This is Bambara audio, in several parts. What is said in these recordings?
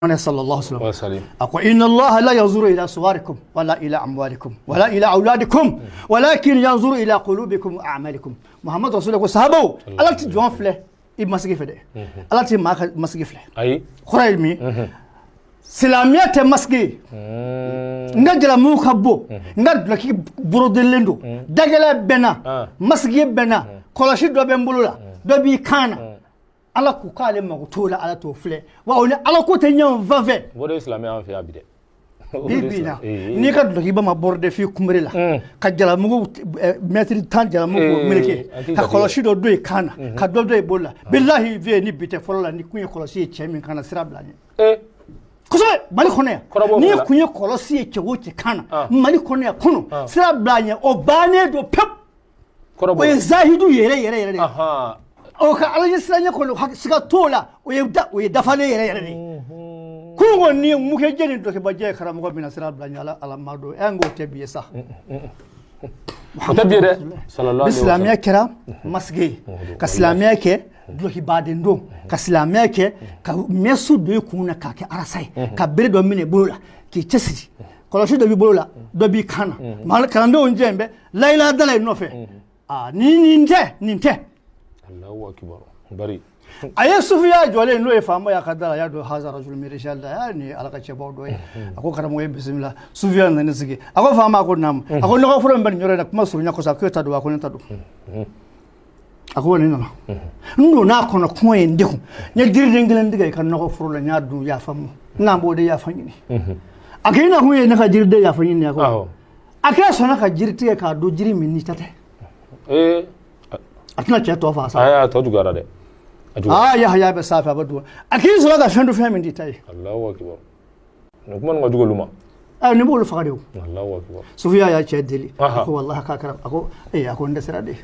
Sallallahu alaihi wasallam a ko inna allaha la yanzuru ila suwarikum wala ila amwalikum wala ila auladikum walakin yanzuru ila qulubikum wa a'malikum. Muhammad rasulullah ko sahabaw, Ala ti jɔn filɛ i masigi fɛ dɛ, Ala ti maa ka masigi filɛ. Ayi. Kɔrɔ ye min, silamɛya tɛ masigi ye. N ka jalamugu ka bon, n ka dulɔki borodelen don, dagɛlɛ bɛ n na, masigi bɛ n na, kɔlɔsi dɔ bɛ n bolo la, dɔ b'i kan na. Ala ko k'ale mago t'o la, Ala t'o filɛ, wa o ni Ala ko tɛ ɲɔgɔn fan fɛ. O de ye silamɛya an fɛ yan bi dɛ. Bi bi in na, n'i ka dulɔkiba ma bɔrɔdɛ f'i kunbere la, ka jalamugu mɛtiri 10 jalamugu k'o meleke, ka kɔlɔsi dɔ don i kan na, ka dɔ don i bolo la, bilahi vieux, ni bi tɛ, fɔlɔ la, ni kun ye kɔlɔsi ye cɛ min kan na, sira bila ɲɛ kosɛbɛ. Mali kɔnɔ yan, n'i kun ye kɔlɔsi ye cɛ o cɛ kan na Mali kɔnɔ yan kunun, sira bila ɲɛ, o bannen don pewu. O ye zahidu yɛrɛ yɛrɛ yɛrɛ de ye. O ka Ala ɲɛ siranɲɛ kɔni, siga t'o la, o ye dafalen yɛrɛ yɛrɛ de ye. Kunun kɔni, ni ye mukɛjɛ ni dɔkibajɛ ye karamɔgɔ min na, sira bila ɲɛ, Ala Ala ma don ɛ, n k'o tɛ bi ye sa. O tɛ bi ye dɛ. Ni silamɛya kɛra masigi ye, ka silamɛya kɛ dulɔkibaden don, ka silamɛya kɛ ka mɛsu don i kun na k'a kɛ arasa ye, ka bere dɔ minɛ i bolo la k'i cɛsiri, kɔlɔsi dɔ b'i bolo la, dɔ b'i kan na, kalandenw jɛ bɛ layila dala i nɔfɛ. Aa, ni nin tɛ, nin tɛ. Allahu akbar. Bari. A ye sufiya jɔlen n'o ye faama y'a ka da la, a y'a dɔn haza rajul min rijal la, a nin ye Ala ka cɛbaw dɔ ye. A ko karamɔgɔ ye bisimila. Sufiya nana sigi. A ko faama, a ko naamu. A ko nɔgɔ foro min bɛ nin yɔrɔ in na, kuma surunya kosɔn, a ko e ta don, a ko ne ta don. A ko nin nana n donna a kɔnɔ, kuma ye n degun, n ye jiriden kelen tigɛ i ka nɔgɔ foro la, n y'a dun, yafa n ma, n'an b'o de yafa ɲini. A ko i nakun ye ne ka jiriden yafa ɲini? A ko a k'e sɔnna ka jiri tigɛ k'a dun, jiri min n'i ta tɛ. A tɛna cɛ tɔ faa sa. Ayi, a tɔ juguyara dɛ. Aa, Yahaya bɛ sanfɛ, a bɛ dugu. A k'i sɔrɔ ka fɛn dun, fɛn min t'i ta ye. Allahu akbar. Nin kuma nin ka jugu olu ma. Ɛ, nin b'olu faga de o. Allahu akbar. Sufiya y'a cɛ deli. A ko walahi k'a kɛra. A ko ee, a ko n dɛsɛra de.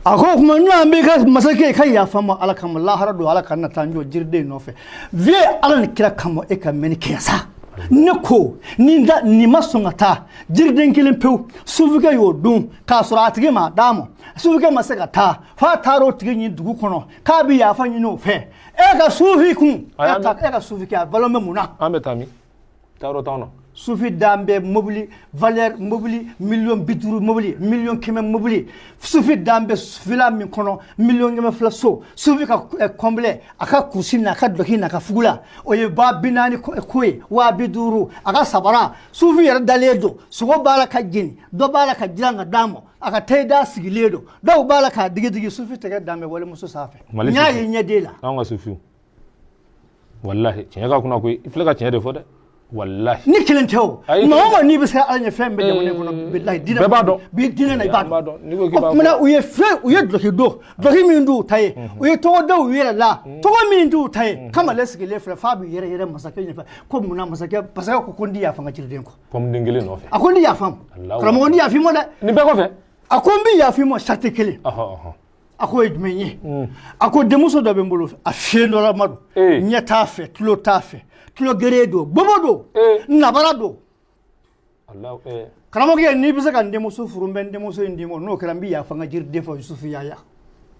A ko o tuma n'an b'i ka masakɛ ka yafa ma Ala kama, lahara don, Ala kana taa n jɔ jiriden nɔfɛ. Vieux, Ala ni kira kama, e ka mɛnni kɛ sa. Ne ko nin da nin ma sɔn ka taa jiriden kelen pewu, sufukɛ y'o dun k'a sɔrɔ a tigi ma d'a ma, sufukɛ ma se ka taa f'a taara o tigi ɲini dugu kɔnɔ k'a bɛ yafa ɲini o fɛ. E ka sufi kun, e ka sufi kɛ a balo bɛ mun na? An bɛ taa min? Taa yɔrɔ t'anw na. Sufi dan bɛ mobili valeur, mobili 50 miliyɔn, mobili 100 miliyɔn mobili. Sufi dan bɛ villa min kɔnɔ, 200 miliyɔn so. Sufi ka complet, a ka kurusi n'a ka dulɔki n'a ka fugula, o ye 40,000 ko ye, 50,000. A ka sabara, sufi yɛrɛ dalen don, sogo b'a la ka jeni, dɔ b'a la ka jiran ka d'a ma, a ka tɛda sigilen don, dɔw b'a la k'a digi digi. Sufi tɛgɛ dan bɛ walimuso sanfɛ. N y'a ye ɲɛden la. Anw ka sufiw, walahi tiɲɛ ka kunna koyi. I filɛ ka tiɲɛ de fɔ dɛ, walahi. Ni kelen tɛ o, maa o maa n'i bɛ se Ala ɲɛ, fɛn bɛɛ jamana in kɔnɔ, bilahi diinɛ bɛɛ b'a dɔn. Bi diinɛ na, i b'a dɔn. N'i ko k'i b'a O tuma u ye fɛn, u ye dulɔki don, dulɔki min t'u ta ye, u ye tɔgɔ da u yɛrɛ la, tɔgɔ min t'u ta ye. Kamalen sigilen filɛ f'a bɛ yɛrɛ yɛrɛ masakɛ ɲɛfɛ ko munna masakɛ ko n ti yafa n ka jiriden kɔ. Pɔmuden kelen nɔfɛ. A ko n ti yafa ma, karamɔgɔ, n ti yafa i ma dɛ. Nin bɛɛ kɔfɛ. A ko n bɛ yafa i ma sarati kelen. A ko ye jumɛn ye? A ko denmuso dɔ bɛ n bolo, a fiyɛ dɔ ma don, ɲɛ t'a fɛ, tulo t'a fɛ, tulo gere don, bobo don, nabara don. Karamɔgɔkɛ, n'i bɛ se ka n denmuso furu, n bɛ n denmuso in d'i ma. N'o kɛra, n bɛ yafa n ka jiriden fɔ Yusufu Yaya.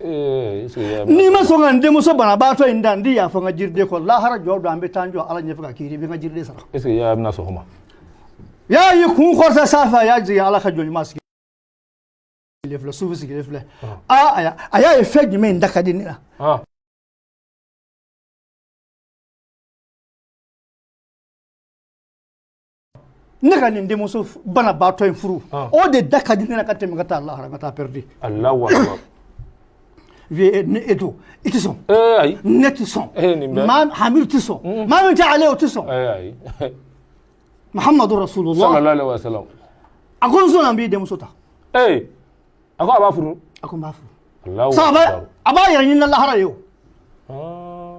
N'i ma sɔn ka n denmuso banabaatɔ in da, n tɛ yafa n ka jiriden kɔ. Lahara jɔ don, an bɛ taa n jɔ Ala ɲɛfɛ ka kiiri, i bɛ n ka jiriden sara. Est ce que Yaya bɛna sɔn o ma? Y'a ye kun kɔrɔta sanfɛ, a y'a jigin, Ala ka jɔn ɲuman sigilen filɛ, sufu sigilen filɛ. Aa, a y'a ye fɛn jumɛn in da ka di ne la? Ne ka nin denmuso banabaatɔ in furu, o de da ka di ne la ka tɛmɛ ka taa lahara ka taa pɛrɛdi. Allahu akbar. Ni e don, i tɛ sɔn. Ayi. Ne tɛ sɔn. Maa Hamidu tɛ sɔn. Maa min tɛ ale, o tɛ sɔn. Ayi. Muhammadu Rasulullah. Sallallahu alaihi wa sallam. A ko n sɔnna, n b'i denmuso ta. A ko a b'a furu. A ko n b'a furu. Saba, a b'a yɛrɛ ɲini lahara ye o.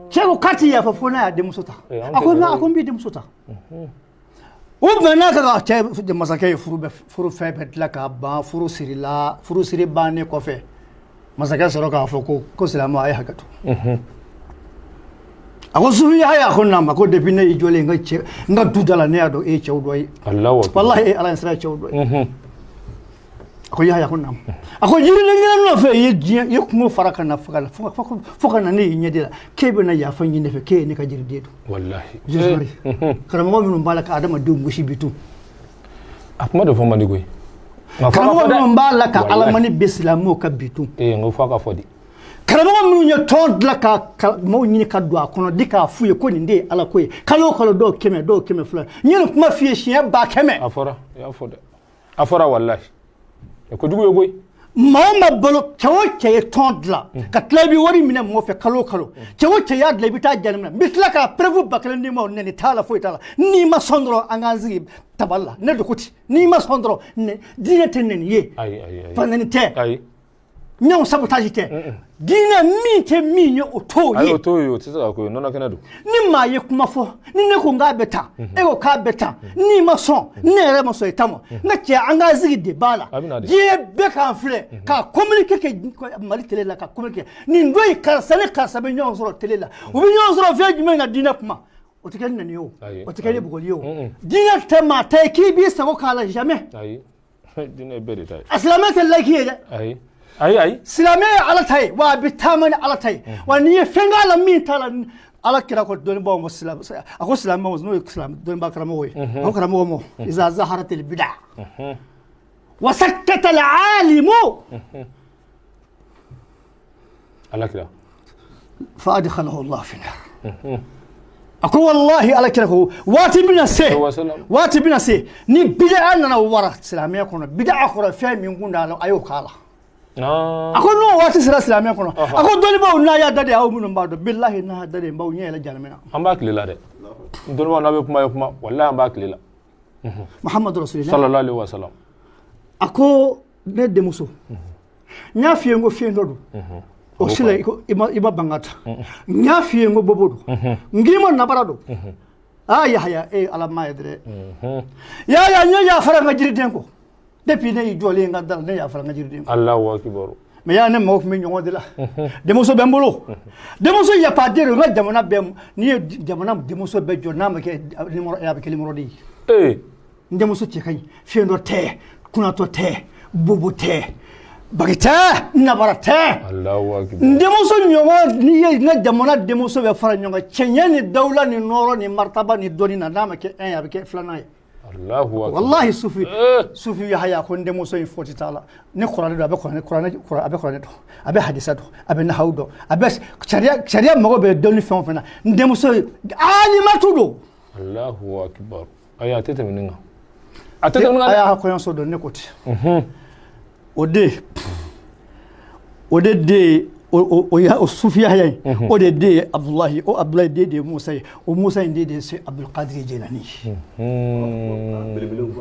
Cɛ ko k'a ti yafa fo n'a y'a denmuso ta. A ko n b'i denmuso ta. O bɛnna ka cɛ masakɛ ye furu bɛɛ, furu fɛn bɛɛ dilan k'a ban, furu sirila. Furu siri bannen kɔfɛ, masakɛ sɔrɔ k'a fɔ ko silamɛ, a ye hakɛ to. A ko sufi Yahaya, a ko naam. A ko depuis ne y'i jɔlen n ka cɛ n ka du da la, ne y'a dɔn e ye cɛw dɔ ye. Walahi, e Ala ye sira cɛw dɔ ye. A ko Yahaya, ko naamu. A ko jiriden kelen nɔfɛ i ye diɲɛ, i ye kungo fara ka na fo ka na ne y'i ɲɛde la k'e bɛna yafa ɲini ne fɛ, k'e ye ne ka jiriden dun. Wallahi. Jésus, karamɔgɔ minnu b'a la ka adamadenw gosi bi tun. A kuma de fɔ man di koyi. Nka f'a ka Karamɔgɔ fɔ dɛ. minnu b'a la ka Wallahi. alamani bɛ silamɛw ka bi tun. Ee, n ko f'a ka fɔ di. Karamɔgɔ minnu ye tɔn dilan ka maaw ɲini ka don a kɔnɔ di k'a f'u ye ko nin de ye ala ko ye, kalo o kalo dɔw 100, dɔw 200, n ye nin kuma f'i ye siɲɛ 100 000. A fɔra, i y'a fɔ dɛ. A fɔra wallahi. E kojugu ye koyi. Maa o maa balo, cɛ o cɛ ye tɔn dilan ka tila i bɛ wari minɛ mɔgɔ fɛ kalo o kalo, cɛ o cɛ y'a dilan i bɛ taa jahanama na. N bɛ tila k'a preuve 1000 d'i ma, o nɛni t'a la, foyi t'a la. N'i ma sɔn dɔrɔn, an k'an sigi tabali la. Ne de ko ten, n'i ma sɔn dɔrɔn, diinɛ tɛ nɛni ye. Ayi, ayi, ayi. Fa nɛni tɛ. Ayi. Ɲɔgɔn sabotage tɛ. Diinɛ min tɛ min ye, o t'o Ayi, ye. o t'o ye, o tɛ se ka ko ye, nɔnɔ kɛnɛ don. Ni maa ye kuma fɔ ni ne ko n k'a bɛ tan, e ko k'a bɛ tan, n'i ma sɔn, ne yɛrɛ ma sɔn i ta ma, n ka cɛ, an k'an sigi débat la. A bɛ na de. Diɲɛ bɛɛ k'an filɛ ka communiqué kɛ Mali télé la, ka communiqué nin don in, karisa ni karisa bɛ ɲɔgɔn sɔrɔ télé la, u bɛ ɲɔgɔn sɔrɔ fɛn jumɛn na? Diinɛ kuma, o tɛ kɛ ni nɛni ye o, Ayi, o tɛ kɛ ni ayi. bugɔli ye o. Diinɛ tɛ maa ta ye k'i b'i sago k'a la, jamais. Ayi. Diinɛ ye bɛɛ de ta ye. A silamɛ tɛ laïque ye dɛ. Ayi. Ayi, ayi. Silamɛ ye ala ta ye, wa a bɛ taama ni ala ta ye, wa n'i ye fɛn k'a la min t'a la, ala kira ko dɔnnibaaw ma, silamɛ, a ko silamɛw, n'o ye silamɛ dɔnnibaa karamɔgɔ ye, a ko karamɔgɔ ma: iza zaharatil bid'a wa sakkata al alimu Ala kira. fa adkhalahu Allah fi nar. A ko wallahi, ala kira ko waati bɛna se, Wa sallam. waati bɛna se ni bid'a nana wara silamɛya kɔnɔ. Bid'a kɔrɔ, fɛn min kun da la, a y'o k'a la. A ko n'o waati sera silamɛya kɔnɔ, a ko dɔnnibaaw, n'a y'a da de, aw minnu b'a dɔn, bilahi, n'a y'a da de, n b'aw ɲɛ yɛlɛ jahanama na. An b'a tile la dɛ. Dɔnnibaaw, n'a bɛ kuma ye kuma, wallahi an b'a tile la. Muhammadu rasulillah. Sallallahu alaihi wa sallam. A ko ne denmuso, n y'a f'i ye n ko fiɲɛ dɔ don o sila, i ko i ma ban ka ta. N y'a f'i ye n ko bobo don, n k'i ma nabara don. Aa Yahaya, e ala maa ye dɛ. Yahaya, n ye yafara n ka jiriden kɔ depuis ne y'i jɔlen n ka da la, ne yafara n ka jiriden kɔ. Allahu akbar. Mais yaa, ne mago tun bɛ ɲɔgɔn de la. Denmuso bɛ n bolo, denmuso yafaden don. N ka jamana bɛɛ, n'i ye jamana denmuso bɛɛ jɔ, n'a ma kɛ numéro un, a bɛ kɛ numéro deux ye. Ee. N denmuso cɛ ka ɲi, fiɲɛ dɔ tɛ, kunnatɔ tɛ, bobo tɛ, bagi tɛ, nabara tɛ. Allahu akbar. N denmuso ɲɔgɔn, n'i ye n ka jamana denmuso bɛɛ fara ɲɔgɔn kan, cɛɲɛ ni dawula ni nɔrɔ ni martaba ni dɔnni na, n'a ma kɛ un ye, a bɛ kɛ filanan ye. Allahu akbar. Wallahi, sufi Eh. sufi Yahaya ko n denmuso in foti t'a la. Ni kuranɛ don, a bɛ kuranɛ, a bɛ kuranɛ dɔn, a bɛ hadisa dɔn, a bɛ nahawu dɔn, a bɛ sariya mago bɛ dɔnni fɛn o fɛn na, n denmuso alimatu don. Allahu akbar. Ayi, a tɛ tɛmɛ nin kan. A tɛ tɛmɛ nin A kan dɛ. y'a ka kɔɲɔso dɔn, ne ko ten. O de den ye o sufi Yahaya in, o de den ye Abdulahi, o Abdulahi den de ye Musa ye, o Musa in den de ye se Abdulkadir Jelani ye.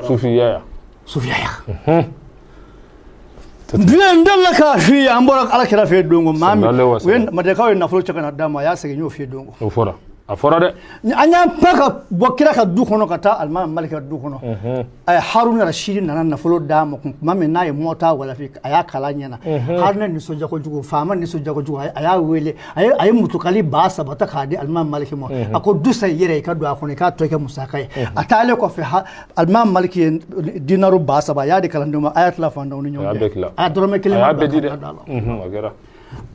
Sufi Yaya. Sufi Yahaya n delila k'a f'i ye, an bɔra ala kira fɛ yen don ko maa min Sallallahu alaihi u ye wasallam. madakaw ye nafolo cɛ ka na d'a ma, a y'a segin. N y'o f'i ye don ko O fɔra. A fɔra dɛ. An y'an pan ka bɔ kira ka du kɔnɔ ka taa alimami Maliki ka du kɔnɔ. Haruna Rashidi nana nafolo d'a ma kun tuma min n'a ye mɔta walafi, a y'a kalan ɲɛna. Haruna nisɔndiya kojugu, faama nisɔndiya kojugu, a y'a wele, a ye mutukali 3000 ta k'a di alimami Maliki ma. A ko du san i yɛrɛ ye, i ka don a kɔnɔ, i k'a tɔ kɛ musaka ye. A taalen kɔfɛ, alimami Maliki ye dinaru 3000, a y'a di kalandenw ma, a y'a tila fantanw ni A y'a ɲɔgɔn bɛɛ cɛ. tila. A dɔrɔmɛ A kelen y'a ma bɛɛ don di a dɛ. ka da la. A kɛra.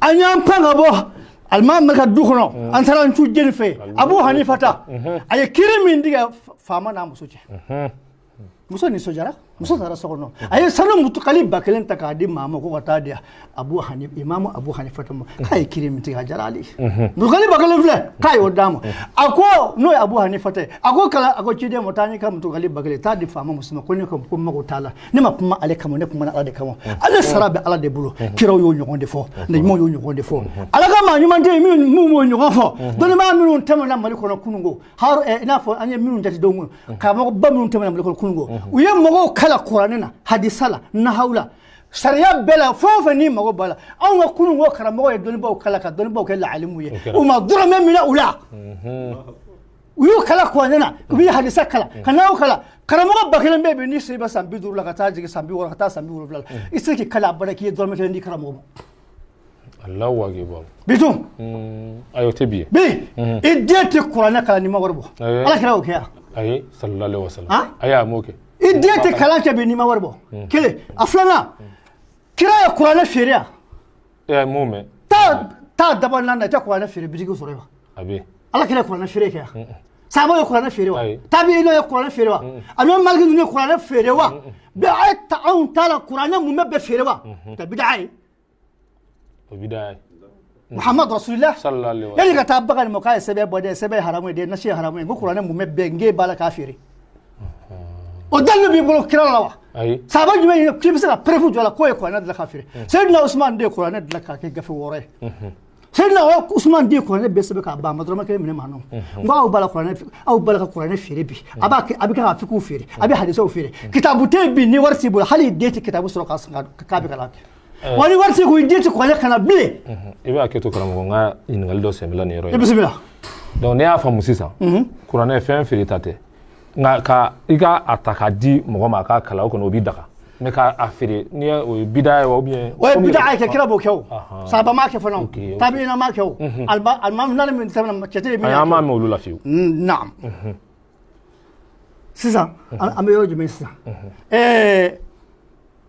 An y'an pan ka bɔ alimami ka du kɔnɔ, an taara n cu jeni fɛ yen, Abu Hanifa ta, a ye kiri min tigɛ faama n'a muso cɛ, muso nisɔndiyara, muso taara so kɔnɔ, a ye sanu mutukali 1000 ta k'a di maa ma ko ka taa di Abu Hani, imamu Abu Hanifa ma, k'a ye kiri min tigɛ, a diyara ale ye. Mutukali 1000 filɛ, k'a y'o d'a ma. A ko n'o ye Abu Hanifa ta ye, a ko kala, a ko ciden ma, taa n'i ka mutukali 1000, taa di faama muso ma, ko ne ko ko n mago t'a la, ne ma kuma ale kama, ne kumana ala de kama, ale sara bɛ ala de bolo. Kiraw y'o ɲɔgɔn de fɔ, nabiɲumanw y'o ɲɔgɔn de fɔ, ala ka maa ɲuman tɛ yen min b'o ɲɔgɔn fɔ. Dɔnnibaa minnu tɛmɛna Mali kɔnɔ kununko, haru i n'a fɔ an ye minnu jate denw kun, karamɔgɔba minnu tɛmɛna Mali kɔnɔ kununko, u ye mɔgɔw kala kuranɛ na, hadisa la, nahawu la, sariya bɛɛ la, fɛn o fɛn n'i mago b'a la. Anw ka kununko karamɔgɔ ye dɔnnibaaw kala ka dɔnnibaaw kɛ laalimu ye, kɛra. U ma dɔrɔmɛ minɛ u la. U y'u kala kuranɛ na, u bɛ hadisa kala ka n'aw kala. Karamɔgɔ 1000 bɛ yen bi, n'i sen bɛ san 50 la ka taa jigin san 60 ka taa san 70 la, i tɛ se k'i kala abada k'i ye dɔrɔmɛ kelen di karamɔgɔ ma. Allahu akbar. Bitɔn. Ayi, o tɛ bi ye. Bi i den tɛ kuranɛ kalan n'i ma wari bɔ. Ayi. Ala kɛra o kɛ yan. Ayi, sallallahu alaihi wasallam. Han? Ayi, a m'o kɛ. I I den tɛ kalan kɛ bi n'i ma wari bɔ. Kelen, a filanan, kira ye kuranɛ feere yan. E mun mɛn? Taa daba naani na, i tɛ kuranɛ feere bitigi sɔrɔ yen wa? A bɛ. Ala kira ye kuranɛ feere kɛ yan? Sahabaw ye kuranɛ feere wa? Ayi. Tabi'inaw ye kuranɛ feere wa? Alimami Maliki ninnu ye kuranɛ feere wa? Bɛɛ a ye ta, anw ta la, kuranɛ mun bɛ feere wa? Tɛ bida ye. O bida ye. Muhammad Rasulillah. Sallallahu alaihi wa Yanni ka taa bagan ma k'a ye sɛbɛn bɔ dɛ, sɛbɛn ye haramu ye dɛ, nasi ye haramu ye, ko kuranɛ mun bɛ bɛɛ n b'a la k'a feere. O dalilu b'i bolo kira la wa? Ayi. Sahaba jumɛn ye k'i bɛ se ka preuve jɔ a la k'o ye kuranɛ dilan k'a feere? Seydina Usman de ye kuranɛ dilan k'a kɛ gafe 6 ye. Seydina Usman de ye kuranɛ bɛɛ sɛbɛn k'a ban, a ma dɔrɔmɛ kelen minɛ maa nɔ. N ko aw b'a la kuranɛ, aw b'a la ka kuranɛ feere bi, a b'a kɛ, a bɛ kɛ ka fikiw feere, a bɛ hadisaw feere. Kitabu tɛ yen bi, ni wari t'i bolo, hali i den tɛ kitabu sɔrɔ k'a san k'a bɛ kalan kɛ. Wa ni wari t'i kun, i den tɛ kuranɛ kalan bilen. I b'a kɛ to karamɔgɔ, n ka ɲininkali dɔ sɛmɛ la nin yɔrɔ I in. bisimila. Donc ne y'a faamu sisan, kuranɛ fɛn feere ta tɛ, nka ka i ka a ta k'a di mɔgɔ ma a k'a kalan, o kɔni o b'i daga, mais k'a feere ni o ye bida ye wa, ou bien? O ye bida ye kɛ, kira b'o kɛ o. Sahaba m'a kɛ fana o. Ok, ok. Tabi'ina m'a kɛ o. Alimami naani min tɛmɛna, cɛ tɛ yen min Ayi, y'a an kɛ m'a o. mɛn olu la fiyewu. Naam. Sisan an bɛ yɔrɔ jumɛn sisan?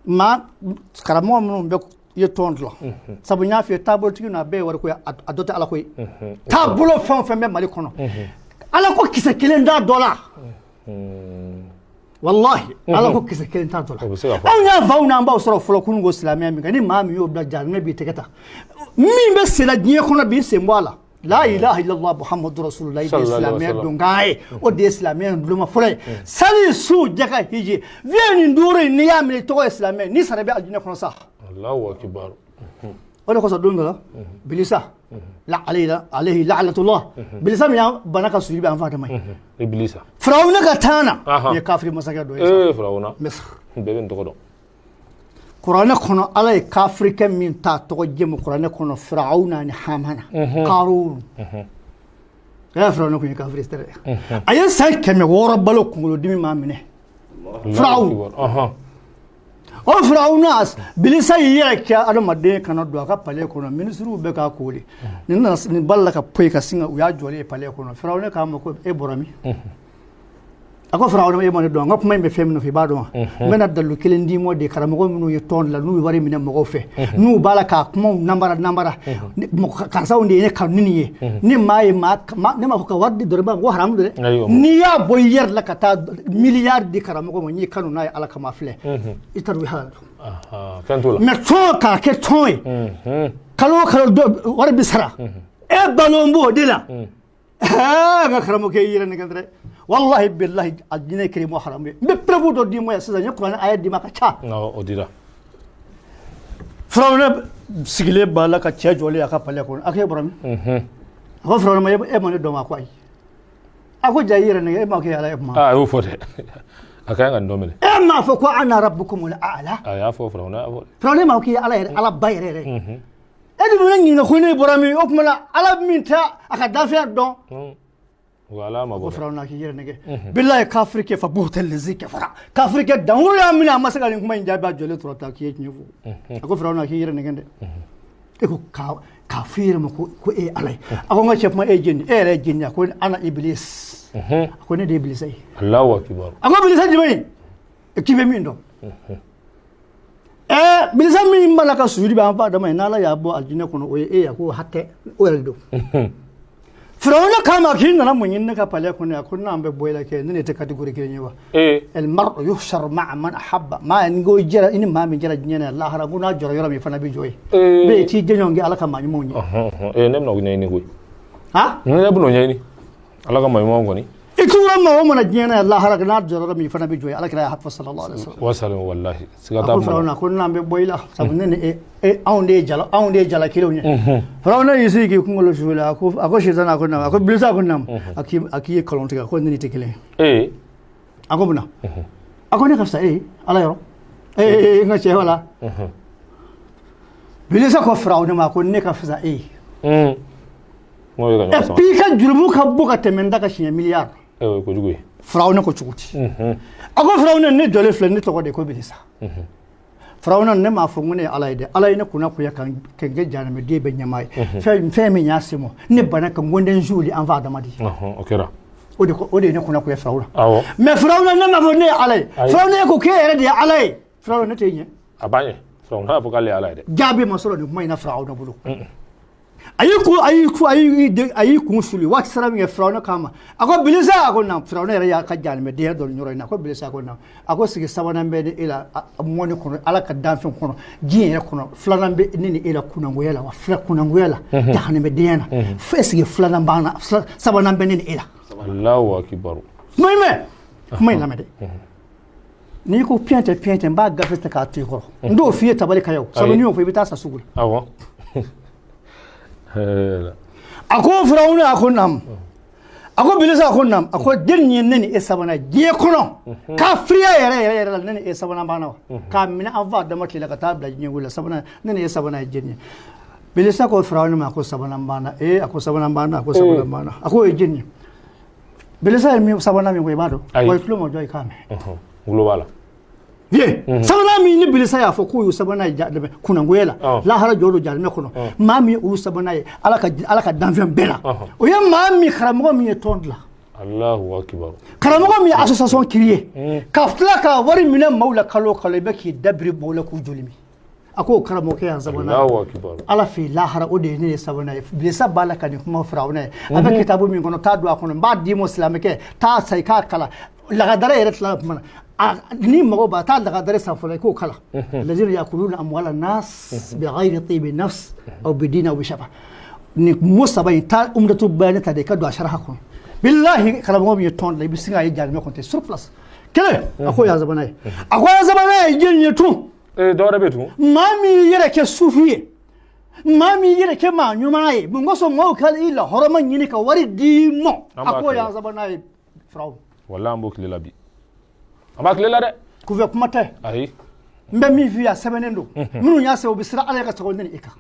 Maa karamɔgɔ minnu bɛ ye tɔn dilan, sabu n y'a f'i ye, taabolotigi ninnu a bɛɛ ye wariko ye, a dɔ tɛ Ala ko ye. Taabolo fɛn o fɛn bɛ Mali kɔnɔ, Ala ko kisɛ kelen t'a dɔ la. Wallahi, Ala ko kisɛ kelen t'a dɔ la. O bɛ se ka fɔ. Anw y'a faw n'an baw sɔrɔ fɔlɔ kunun ko silamɛya min kan, ni maa min y'o bila, jahanamɛ b'i tɛgɛ ta. Min bɛ senna diɲɛ kɔnɔ b'i sen bɔ a la. La ilaha illallah Muhammadu Rasulullah, i de ye Sallallahu alaihi silamɛya wasallam. donkan ye, o de ye silamɛya duloma fɔlɔ ye. Sali, su, jaka, hiji, vieux, nin duuru in, n'i y'a minɛ i tɔgɔ ye silamɛ, n'i sara i bɛ alijinɛ kɔnɔ sa. Allahu akbar. O de kosɔn don dɔ la, Bilisa la alayhi la'natullah, Bilisa min y'an bana ka sujudi bɛ an fa dama ye. Ibilisa. Firawuna ka taa na, Ahan. nin ye kafiri masakɛ dɔ ye. Ee, Firawuna. Misr. Bɛɛ bɛ nin tɔgɔ dɔn. Kuranɛ kɔnɔ, Ala ye kafirikɛ min ta tɔgɔ jɛmu kuranɛ kɔnɔ, Firawuna ni Hamana, Karun. Yala Firawuna kun ye kafiri tɛ dɛ. A ye san 600 balo, kunkolodimi m'a minɛ. Firawun. Allahu akbar. O Firawuna, Bilisa y'i yɛrɛ kɛ adamaden kana don a ka palais kɔnɔ, minisiriw bɛ k'a kooli. Nin nana nin balila ka poyi ka sin ka u y'a jɔlen ye palais kɔnɔ. Firawuna k'a ma ko e bɔra min? A ko Firawuna, e ma ne dɔn, n ka kuma in bɛ fɛn min nɔfɛ, i b'a dɔn wa? N bɛna dalilu kelen d'i ma de, karamɔgɔ minnu ye tɔn dilan, n'u ye wari minɛ mɔgɔw fɛ, n'u b'a la k'a kumaw nanbara nanbara, karisaw de ye ne kanu ni nin ye. Ni maa ye maa, ne m'a fɔ ka wari di dɔrɔn, ko haramu don dɛ. Ayiwa. N'i y'a bɔ i yɛrɛ la ka taa miliyari di karamɔgɔ ma, n'i kanu n'a ye Ala kama filɛ, i t'a dɔn i halala don. Fɛn t'o la. Mais tɔn k'a kɛ tɔn ye, kalo o kalo dɔ wari bɛ sara, e balo b'o de la. N ka karamɔgɔkɛ, i yɛrɛ nɛgɛ dɛ, wallahi billahi, a jinɛ kiri mɔ haramu ye. N bɛ preuve dɔ d'i ma yan sisan, n ye kuranɛ aya d'i ma ka ca. Awɔ, o dira. Firawuna sigilen b'a la ka cɛ jɔlen a ka palais kɔnɔ. A ko e bɔra min? A ko Firawuna ma, e ma ne dɔn wa? A ko ayi. A ko ja i yɛrɛ nɛgɛ, e ma kɛ Ala ye kuma? Aa, a y'o fɔ dɛ. A ka kan ka nin dɔ minɛ. E m'a fɔ ko ana rabbukumul a'la? A y'a fɔ, Firawuna y'a fɔ. Firawuna ma ko k'i ye Ala yɛrɛ, Ala ba yɛrɛ yɛrɛ. E de bɛ ne ɲininka ko ne bɔra min? O tuma na Ala min tɛ a ka danfɛn dɔn. Wa Ala ma Ko bɔ dɛ. Firawuna k'i yɛrɛ nɛgɛ. Bilahi, kafiri kɛ fa buhta lazi kafara. Kafiri kɛ danwolo y'a minɛ, a ma se ka nin kuma in jaabi, a jɔlen tora ta k'i ye tiɲɛ fɔ. A ko Firawuna k'i yɛrɛ nɛgɛ dɛ. E ko k'a fɔ i yɛrɛ ma ko e ye Ala ye. A ko n ka cɛ kuma, e ye jeni, e yɛrɛ ye jeni. A ko ana Iblis. A ko ne de ye Bilisa ye. Allahu akbar. A ko Bilisa jumɛn ye? K'i bɛ min dɔn? Bilisa min b'a la ka sujudi bɛ an fa Adama ye, n'Ala y'a bɔ alijinɛ kɔnɔ, o ye e ye. A ko hatɛ, o yɛrɛ de don. Firawuna k'a ma k'i nana mun ɲini ne ka palais kɔnɔ yan? Ko n'an bɛ bɔ i la kɛ, ne ne tɛ catégorie kelen ye wa? El mar'u yuhshar ma'a man ahabba. Maa ni ko jɛra, i ni maa min jɛra diɲɛ na, lahara ko n'a jɔra yɔrɔ min, i fana bɛ jɔ yen. Bɛɛ t'i jɛɲɔgɔn kɛ Ala ka maa ɲumanw ye. Ee, ne bɛna o ɲɛɲini koyi. Ha? Ne bɛna o ɲɛɲini. Ala ka maa ɲumanw kɔni. I tugura maa o mana diɲɛ na yan, lahara n'a jɔra yɔrɔ min, i fana bɛ jɔ yen. Ala kira y'a fɔ sallallahu alaihi wasallam. Wa salam wallahi. Siga A t'a ko kuma la. Firawuna ko n'an bɛ bɔ i la, sabu ne ni e anw de ye jala, anw de ye jala kelenw ye. Firawuna y'i sigi k'i kunkolo su la, a ko sitana, a ko naam, a ko Bilisa, a ko naam, a k'i ye nkalon tigɛ, ko ne ni tɛ kelen ye. A ko mun na? A ko ne ka fisa e ye Ala yɔrɔ. Ee, n ka cɛ wala. Bilisa ko Firawuna ma ko ne ka fisa e ye. N'o ye ka ɲɔgɔn Et sama. puis i ka jurumu ka bon ka tɛmɛ n ta kan siɲɛ miliyari. Ee, o ye kojugu ye. Firawuna ko cogo di? A ko Firawuna, ne jɔlen filɛ, ne tɔgɔ de ko Bilisa. Firawuna, ne m'a fɔ ko ne ye Ala ye dɛ. Ala ye ne kunna koya ka n kɛ jahanamɛden bɛɛ ɲɛmaa ye. Fɛn min y'a se ma, ne banna ka n ko n den suuli an fa Adama de. O kɛra. O de ye ne kunna ko ye Firawuna. Mais Firawuna, ne m'a fɔ ne ye Ala ye. Firawuna ko k'e yɛrɛ de ye Ala ye. Firawuna, ne t'e ɲɛ. A b'a ɲɛ. Firawuna y'a fɔ k'ale ye Ala ye dɛ. Jaabi ma sɔrɔ nin kuma in na Firawuna bolo. A y'i kun a y'i kun a y'i a y'i kun suli waati sera min kɛ, Firawuna k'a ma, a ko Bilisa, a ko na. Firawuna yɛrɛ y'a ka jahanamɛdenya dɔ nin yɔrɔ in na. A ko Bilisa, a ko na. A ko sigi sabanan bɛ ni e la mɔni kɔnɔ, Ala ka danfɛn kɔnɔ, diɲɛ yɛrɛ kɔnɔ, filanan bɛ ne ni e la kunnangoya la wa, fila kunnangoya la, jahanamɛdenya na. Fo sigi filanan b'an na, sabanan bɛ ne ni e la. Allahu akibaru. Kuma in mɛn, kuma in lamɛn dɛ. N'i ko piɲɛ tɛ, piɲɛ tɛ, n b'a gafe ta k'a to i kɔrɔ. N t'o f'i ye tabali kan yan o, sabu n'i y'o fɔ, i bɛ taa sa sugu la. Awɔ. A ko Firawuna, a ko naamu. A ko Bilisi, a ko naamu. A ko den ye ne ni e sabanan diɲɛ kɔnɔ, kafiriya yɛrɛ yɛrɛ yɛrɛ la, ne ni e sabanan banna wa, k'a minɛ an fa dama tile la ka taa bila diɲɛ wuli la, sabanan, ne ni e sabanan ye jɛni ye. Bilisi ko Firawuna ma, a ko sabanan banna. Ee, a ko sabanan banna, a ko sabanan banna. A ko o ye jɛni ye. Bilisi ye min sabanan min ko, i b'a dɔn wa? I tulo ma jɔ i k'a mɛn. N tulo b'a la. Bien, sabanan min ni Bilisa y'a fɔ k'o y'u sabanan ye kunangoya la, lahara jɔ don jahanamɛ kɔnɔ, maa min ye olu sabanan ye Ala ka danfɛn bɛɛ la, o ye maa min, karamɔgɔ min ye tɔn dilan. Allahu akibaru. Karamɔgɔ min ye association créer ka tila ka wari minɛ maaw la kalo o kalo, i bɛ k'i dabiri maaw la k'u joli min. A ko o karamɔgɔkɛ y'an sabanan ye. Allahu akibaru. Ala fɛ yen lahara, o de ye ne ye sabanan ye. Bilisa b'a la ka nin kuma Firawuna ye. A bɛ kitabu min kɔnɔ, taa don a kɔnɔ, n b'a d'i ma, silamɛkɛ, taa sa i k'a kalan. Lagadara yɛrɛ tilala kuma na, ni mago b'a, taa lagadara san fɔlɔ, i k'o kalan. Lazina yakuluna amwala nas bighayri tibi nafs aw bidina aw bishafa, nin mot saba in, taa Umdatu Bayani ta de, i ka don a saraha kɔnɔ. Bilahi, karamɔgɔ min ye tɔn dilan, i bɛ sin k'a ye jahanamɛ kɔnɔ ten sur place. Kelen, a ko y'an sabanan ye. A ko y'an sabanan ye jɛni ye tun? Ee, dɔ wɛrɛ bɛ tugun. Maa min y'i yɛrɛ kɛ sufi ye, maa min y'i yɛrɛ kɛ maa ɲuman ye, mun kosɔn maaw ka i lahɔrɔma ɲini ka wari d'i ma? An A b'a ko kɛ. y'an sabanan ye, Firawuna. Walahi, an b'o tile la bi. An b'a tile la dɛ. Kunfɛ kuma tɛ. Ayi. N bɛ min f'i ye, a sɛbɛnnen don. Minnu y'a sɛbɛn, u bɛ siran Ala ye ka tɛmɛ ne ni e kan.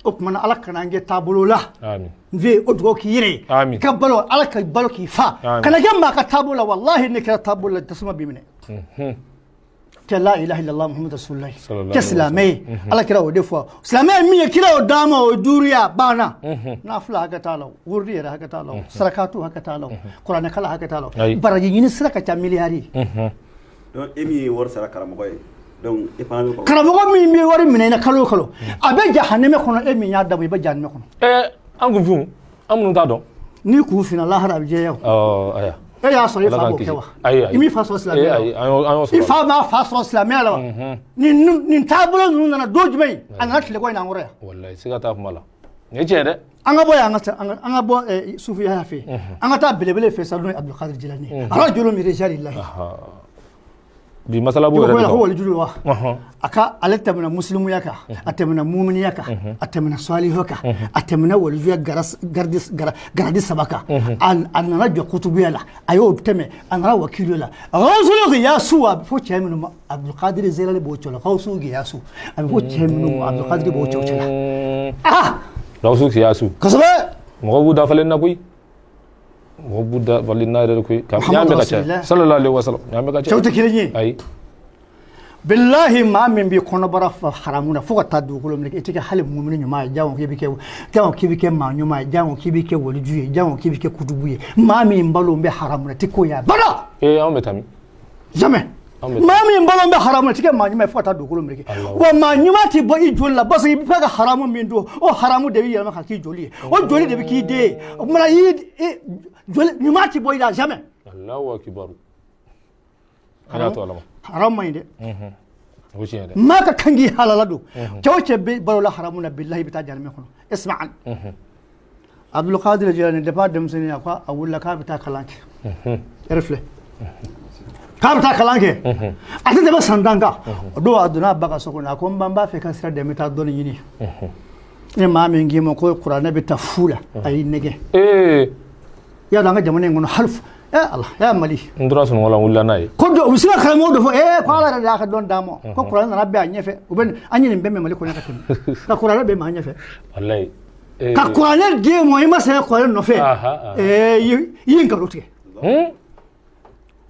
O tuma na, Ala kana an kɛ taabolo la. Amin. N fɛ o dugawu k'i yɛrɛ ye. Amin. Ka balo, Ala ka balo k'i fa. Amin. Kana kɛ maa ka taabolo la. Walahi, ne kɛra taabolo la, tasuma b'i minɛ. Kɛ la ilaha illallah Muhammadu rasulullah. Sallallahu Kɛ alaihi silamɛ ye. Ala kira o de fɔ. Silamɛ ye min ye, kira o d'a ma, o ye duuru ye, a banna. Nafila hakɛ t'a la o, wurudi yɛrɛ hakɛ t'a la o, sarakatu hakɛ t'a la o, kuranɛkala hakɛ t'a la o. Ayi. Baraji ɲini sira ka ca miliyari ye. Donc e min ye wari sara karamɔgɔ ye, donc e fana bɛ kɔrɔ. Karamɔgɔ min bɛ wari minɛ i na kalo o kalo, a bɛ jahanɛmɛ kɔnɔ. E min y'a dabɔ, i bɛ jahanɛmɛ kɔnɔ. Ɛɛ, an kunfinw, an minnu t'a dɔn. N'i kun finna, lahara a bɛ jɛya o. Ɔ, ayiwa. E y'a sɔrɔ i Ala fa k'an b'o kisi. kɛ wa? Ayi, ayi. I m'i fa sɔrɔ silamɛya la Ee, ayi, wa? an y'o I sɔrɔ. fa m'a fa sɔrɔ silamɛya la wa? Nin taabolo ninnu nana don jumɛn? A nana tilekɔ in na an kɔrɔ yan. Walahi, siga t'a kuma la. Nin ye tiɲɛ dɛ. An ka bɔ yan, an ka taa- an ka bɔ sufiya fɛ yen, an ka taa belebele fɛ sa, n'o ye Abdulkadir Jilani ye, rajulun min rijalillahi. Bi masala b'o ko yɛrɛ de ko kan. walijudu wa. A ka ale tɛmɛna muslimuya kan, a tɛmɛna muminiya kan, a tɛmɛna salihu kan, a tɛmɛna walijuya garadi saba kan. A nana jɔ kutubuya la, a y'o tɛmɛ, a nana wakilu la, gawusu yasu. A bɛ fɔ cɛ minnu ma, Abdulkadir Zelani b'o cɛ la. Gawusu yasu, a bɛ fɔ cɛ minnu ma, Abdulkadir b'o cɛ la. Ah. Gawusu Kiyasu. Kosɛbɛ. Mɔgɔw b'u dafalen na koyi. Mɔgɔw b'u dafalen na yɛrɛ de koyi. Ka ɲaa bɛ ka caya. Rasulillah. Sallallahu alaihi wasallam. Ɲaa bɛ ka caya. Cɛw tɛ kelen ye. Ayi. Bilahi, maa min b'i kɔnɔbara fa haramu na fo ka taa dugukolo minɛ, i tɛ kɛ hali mumini ɲuman ye, jango k'i bɛ kɛ, jango k'i bɛ kɛ maa ɲuman ye, jango k'i bɛ kɛ waliju ye, jango k'i bɛ kɛ kutubu ye. Maa min balo bɛ haramu na, i tɛ k'o ye a bada. Ee, anw bɛ taa min? Jamais. Anw bɛ Maa min balo bɛ haramu na, i tɛ kɛ maa ɲuman ye fo ka taa dugukolo minɛ. Allahu. Wa maa ɲuman tɛ bɔ i joli la, parce que i bɛ fɛ ka haramu min dun, o haramu de bɛ yɛlɛma ka k'i joli ye, o joli de bɛ k'i den ye. O tuma na, i joli ɲuman tɛ bɔ i la jamais. Allahu akibaru. An y'a to Ala ma. Haramu man ɲi dɛ. O tiɲɛ dɛ. Maa ka kan k'i halala don. Cɛ o cɛ bɛ balo la haramu na, bilahi, i bɛ taa jahanamɛ kɔnɔ. Isma'an, Abdulkadir Jilani, depuis a denmisɛnnin, a ko a wulila k'a bɛ taa kalan kɛ. Yɛrɛ filɛ, k'a bɛ taa kalan kɛ, a tɛ tɛmɛ san 10 kan. O don, a donna a ba ka so kɔnɔ, a ko n ba, n b'a fɛ ka sira dɛmɛ, taa dɔɔni ɲini. Ni maa min k'i ma ko kuranɛ bɛ taa fu la, a y'i nɛgɛ. Ee. I y'a dɔn, an ka jamana in kɔnɔ hali Ala ya Mali. N tora sunɔgɔ la, n wulila n'a ye. Ko dɔ u bɛ se ka karamɔgɔ dɔ fɔ ko Ala yɛrɛ de y'a ka dɔn d'a ma, ko kuranɛ nana bɛn a ɲɛfɛ. U bɛ an ye nin bɛɛ mɛn Mali kɔnɔ ka tɛmɛ, ka kuranɛ bɛn maa ɲɛfɛ. Walayi. Ka kuranɛ d'e ma, i ma sɛgɛn kuranɛ nɔfɛ. Aha, aha. I ye nkalon tigɛ.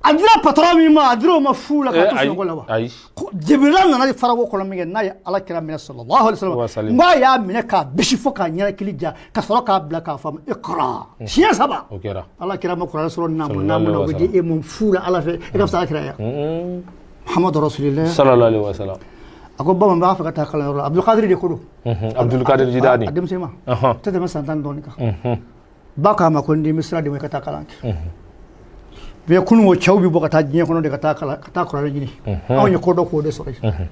A dira patron min ma, a dira o ma fu la ka to ayi, sunɔgɔ la wa? Ayi. Jibirila nana farawo kɔnɔ min kɛ, n'a ye Ala kira minɛ sallallahu alaihi Wa wasallam, salim. n k'a y'a minɛ k'a bisi fo k'a ɲɛnakili ja, ka sɔrɔ k'a bila k'a faamu iqra siɲɛ saba. O kɛra. Ala kira ma kuranɛ sɔrɔ naamu Sallallahu naamu na, o bɛ alaihi di e ma fu la Ala fɛ, e ka fisa Ala kira ye. Muhammadu rasulillah. Sallallahu alaihi wasallam. A ko bamanan b'a fɛ ka taa kalanyɔrɔ la, Abdulkadir de ko don. Abdulkadir Jidani. A denmisɛn ma tɛ tɛmɛ san 10 dɔɔni kan. Ba k'a ma ko n den, bɛ sira di ma, i ka taa kalan kɛ. Bɛɛ kunun ko cɛw bɛ bɔ ka taa diɲɛ kɔnɔ de ka taa kalan, ka taa kuranɛ ɲini. Anw ye ko dɔ k'o de sɔrɔ yen,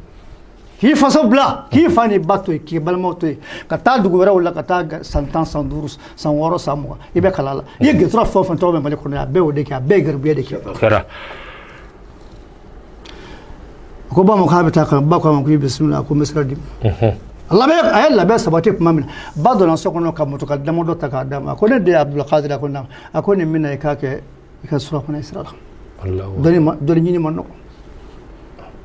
k'i faso bila, k'i fa ni ba to yen, k'i balimaw to yen, ka taa dugu wɛrɛw la, ka taa san 10, san 5, san 6, san 20, i bɛ kalan la. I ye gɛtɔrɔ fɛn o fɛn tɔgɔ bɛ Mali kɔnɔ yan, a bɛɛ y'o de kɛ, a bɛɛ ye garibuya de kɛ. O kɛra. A ko ba ma k'a bɛ taa kalan. Ba ko a ma ko i bisimila, a ko n bɛ sira di ma. Labɛn, a ye labɛn sabati tuma min na, ba donna so kɔnɔ ka motoka damadɔ ta k'a d'a ma. A ko ne den Abdulkadir, a ko naamu. A ko nin bɛna i k'a kɛ i ka surafana ye sira la. Allahu. Dɔnni ma, dɔnni ɲini ma nɔgɔn.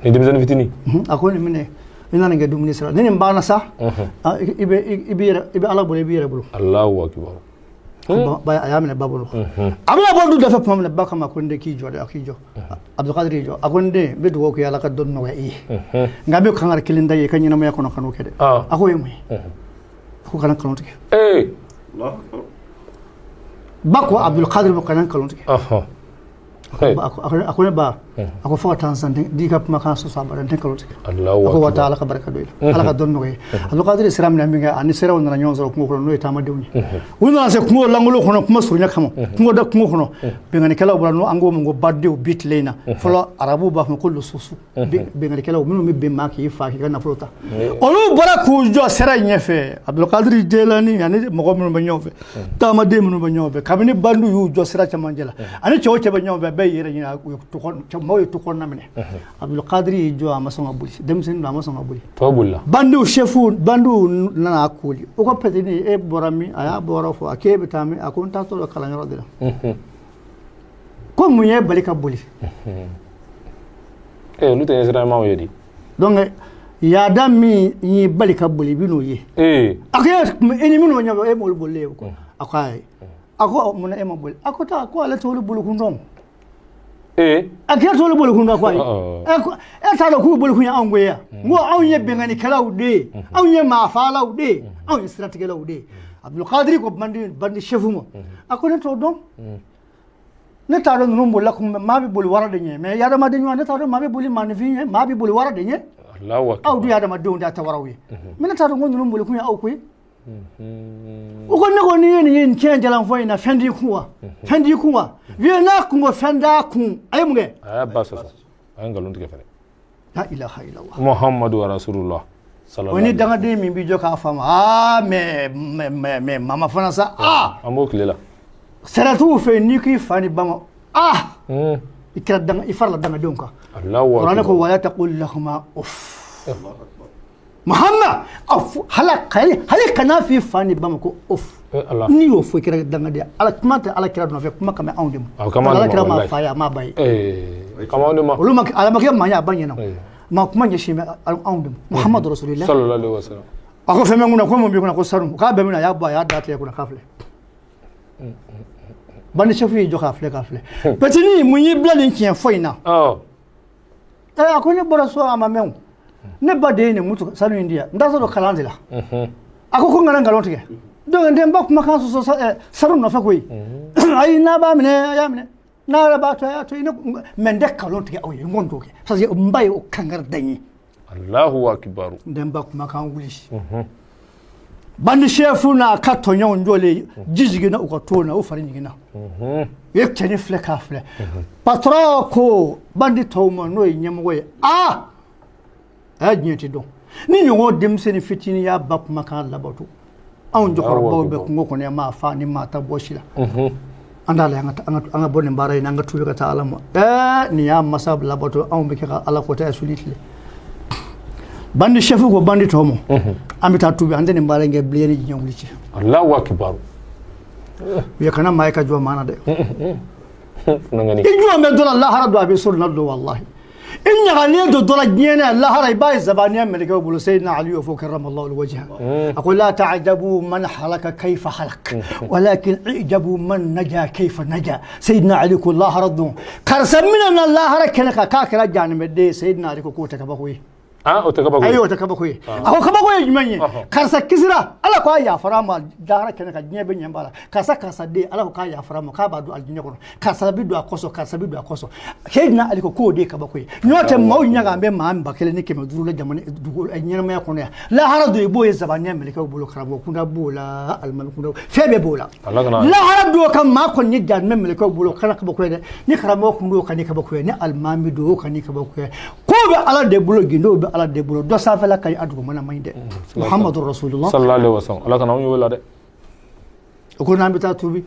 Ni denmisɛnnin fitinin. A ko nin minɛ, i nana nin kɛ dumuni sira la. Ni nin banna sa, i bɛ i b'i yɛrɛ, i bɛ Ala bolo, i b'i yɛrɛ bolo. Allahu akbar. Ba a y'a minɛ ba bolo. A bɛna bɔ du dafɛ tuma min na, ba kama ko n den, k'i jɔ dɛ. A k'i jɔ. Abdulkadir y'i jɔ. A ko n den, n bɛ dugawu kɛ Ala ka dɔnni nɔgɔya i ye. Nka n bɛ kankari kelen da i ye i ka ɲɛnamaya kɔnɔ, ka n'o kɛ dɛ. A k'o ye mun ye? A ko kana nkalon tigɛ. Allahu akbar. Ba ko Abdulkadir ma kana nkalon tigɛ. A ko ne ba, a ko fo ka taa n san di ka kumakan sɔsɔ abada, n tɛ nkalon tigɛ. Allahu A ko wa akbar. taa, Ala ka barika don i la, Ala ka dɔnni nɔgɔya i ye. Abdulkadir sira minɛ min kɛ, ani siraw nana ɲɔgɔn sɔrɔ kungo kɔnɔ, n'o ye taamadenw ye. U nana se kungo lankolon kɔnɔ, kuma surunya kama, kungo da kungo kɔnɔ, binkannikɛlaw bɔra, n'o an k'o ma ko badenw bi tile in na. Fɔlɔ arabuw b'a fɔ ko lususu, binkannikɛlaw minnu bɛ bin maa k'i fa k'i ka nafolo ta. Olu bɔra k'u jɔ sira in ɲɛfɛ. Abdulkadir Jelani ani mɔgɔ minnu bɛ ɲɔgɔn fɛ, taamaden minnu bɛ ɲɔgɔn fɛ, kabini bandiw y'u jɔ sira cɛmancɛ la, ani cɛw cɛ bɛ ɲɔgɔn fɛ, bɛɛ y'i yɛrɛ ɲini. U ye to kɔnɔ, maaw ye to kɔnɔna minɛ. Abdulkadir y'i jɔ, a ma sɔn ka boli. Denmisɛnnin don, a ma sɔn ka boli. Tɔ bolila. Bandiw sefu, bandiw nana kooli. O ko petini, e bɔra min? A y'a bɔra fɔ. A k'e bɛ taa min? A ko n taatɔ la kalanyɔrɔ de la. Ko mun ye bali ka boli? Olu tɛ ɲɛsiranmaw ye di. Donc yaada min y'i bali ka boli, i bɛ n'o ye. A ko e ni minnu bɛ ɲɔgɔn fɛ, e m'olu bolilen ye ko? A ko ayi. A ko munna e ma boli? A ko taa ko ale t'olu boli kun dɔn. A k'e t'olu boli kun dɔn? Ko ayi. E t'a dɔn k'u boli kun ye anw ko ye yan? N ko anw ye bɛnkannikɛlaw de ye, anw ye maafaalaw de ye, anw ye siratigɛlaw de ye. Abdulkadir ko bandi sefu ma, a ko ne t'o dɔn, ne t'a dɔn ninnu bolila kun, maa bɛ boli wara de ɲɛ, mais adamaden ɲɔgɔn, ne t'a dɔn maa bɛ boli maaninfin ɲɛ, maa bɛ boli wara de ɲɛ. Allahu akbar. Aw dun ye adamadenw de, a tɛ waraw ye, mais ne t'a dɔn ko ninnu boli kun ye aw ko ye. O ko ne ko n'i ye nin ye nin tiɲɛ jalan fɔ in na, fɛn t'i kun wa? Fɛn t'i kun wa? Vieux, n'a kun ko fɛn t'a kun, a ye mun kɛ? A y'a ba sɔsɔ. A ye nkalon tigɛ fɛnɛ. La ilaha illallah. Muhammadu rasulullah. O ni dangaden min b'i jɔ k'a faamu, aa, mais mais mais mais mama fana sa, aa. An b'o tile la. Sɛnɛtigiw fɛ yen, n'i k'i fa ni ba ma, aa, i kɛra danga, i farala dangadenw kan. Allahu Kuranɛ ko akbar. wala taqul lahuma uff. Muhammad, hala hali kana f'i fa ni ba ma ko uff. Ala. N'i y'o fɔ, i kɛra dangaden. Ala kuma tɛ Ala kira nɔfɛ, kuma kan bɛ anw de ma. A kama Ala de ma, kira ma wallahi. fa ye, a ma ba ye. Kama anw de ma. Olu ma ala ma kɛ maa ye, a ba ɲɛna. Ma kuma ɲɛsin bɛ anw de ma. Muhammad rasulillah. Sallallahu alaihi wasallam. A ko fɛn bɛ n kunna, ko mun b'i kunna? Ko sanu. K'a bɛɛ minɛ, a y'a bɔ, a y'a da tigɛ kunna k'a filɛ. Bandi chef y'i jɔ k'a filɛ, k'a filɛ. Petini, mun y'i bila nin tiɲɛ fɔ in na? A ko ne bɔra so a ma mɛn o. Ne ba de ye nin mutu sanu in di yan. N t'a sɔrɔ kalan de la. A ko n kana nkalon tigɛ. Donc n tɛ n ba kumakan sɔsɔ sanu nɔfɛ koyi. Ayi, n'a b'a minɛ, a y'a minɛ. N'a yɛrɛ b'a to, a y'a to yen. Mais n tɛ nkalon tigɛ aw ye, n kɔni t'o kɛ. Parce que n ba ye o kankari da n ye. Allahu akbar. N tɛ n ba kumakan wuli. Bandi chef n'a ka tɔɲɔgɔnw jɔlen, ji jiginna u ka to na, u fari jiginna. U ye cɛnin filɛ k'a filɛ. Patron ko bandi tɔw ma, n'o ye ɲɛmɔgɔ ye, aa, a y'a diɲɛ tɛ dɔn ni ɲɔgɔn denmisɛnnin fitinin y'a ba kumakan labato. Anw cɛkɔrɔbaw bɛ kungo kɔnɔ yan, maa fa ni maa ta bɔ si la. An t'a la, an ka bɔ nin baara in na, an ka tubi ka taa Ala ma. Nin y'a masa labato, anw bɛ kɛ ka Ala kɔtɛ su ni tile. Bandi chef ko bandi tɔw ma, an bɛ taa tubi, an tɛ nin baara in kɛ bilen ni diɲɛ wuli cɛ. Allahu akbar. U ye kana maa ye ka jɔ maa na dɛ. Nangani. I jɔ bɛ dɔ la, lahara don a bɛ sɔrɔ na don, walahi. I ɲagalen don dɔ la diɲɛ na, lahara i b'a ye zabaniya mɛlɛkɛw bolo. Seyidina Ali y'o fɔ, karamallahu alwajha. A ko: la ta'jabu man halaka kayfa halak, walakin ijabu man naja kayfa naja. Seyidina Ali ko lahara don, karisa minɛ na lahara kɛnɛ kan k'a kɛra jahanamɛden ye. Seyidina Ali ko k'o tɛ kabako ye. Ah, o tɛ kabako ye. Ayi, o tɛ kabako ye. A ko kabako ye jumɛn ye? Karisa kisira, Ala ko a yafara a ma lahara kɛnɛ kan, diɲɛ bɛ ɲɛ b'a la. Karisa, karisa den, Ala ko k'a yafara a ma, k'a b'a don alijinɛ kɔnɔ. Karisa bɛ don a kɔsɔn, karisa bɛ don a kɔsɔn. Seyidina Ali ko k'o de ye kabako ye. N'o tɛ, maaw ɲaga an bɛ maa 1500 la jamana dugu ɲɛnamaya kɔnɔ yan, lahara don i b'o ye zabaniya mɛlɛkɛw bolo. Karamɔgɔ kunda b'o la, alimami kunda, fɛn bɛɛ b'o la. Ala kana Lahara don ka maa kɔni ye jahanamɛ mɛlɛkɛw bolo, o kana kabako ye dɛ. Ni karamɔgɔ kun don, o ka ni kabako ye. Ni alimami don, o ka ni kabako ye. Ko bɛ Ala de bolo, gindo bɛ Ala de bolo. Dɔ sanfɛla ka ɲi, a dugumana man ɲi dɛ. Muhammadu Rasulullah sallallahu alaihi wasallam. Ala kana anw y'o la dɛ. O ko n'an bɛ taa tubi,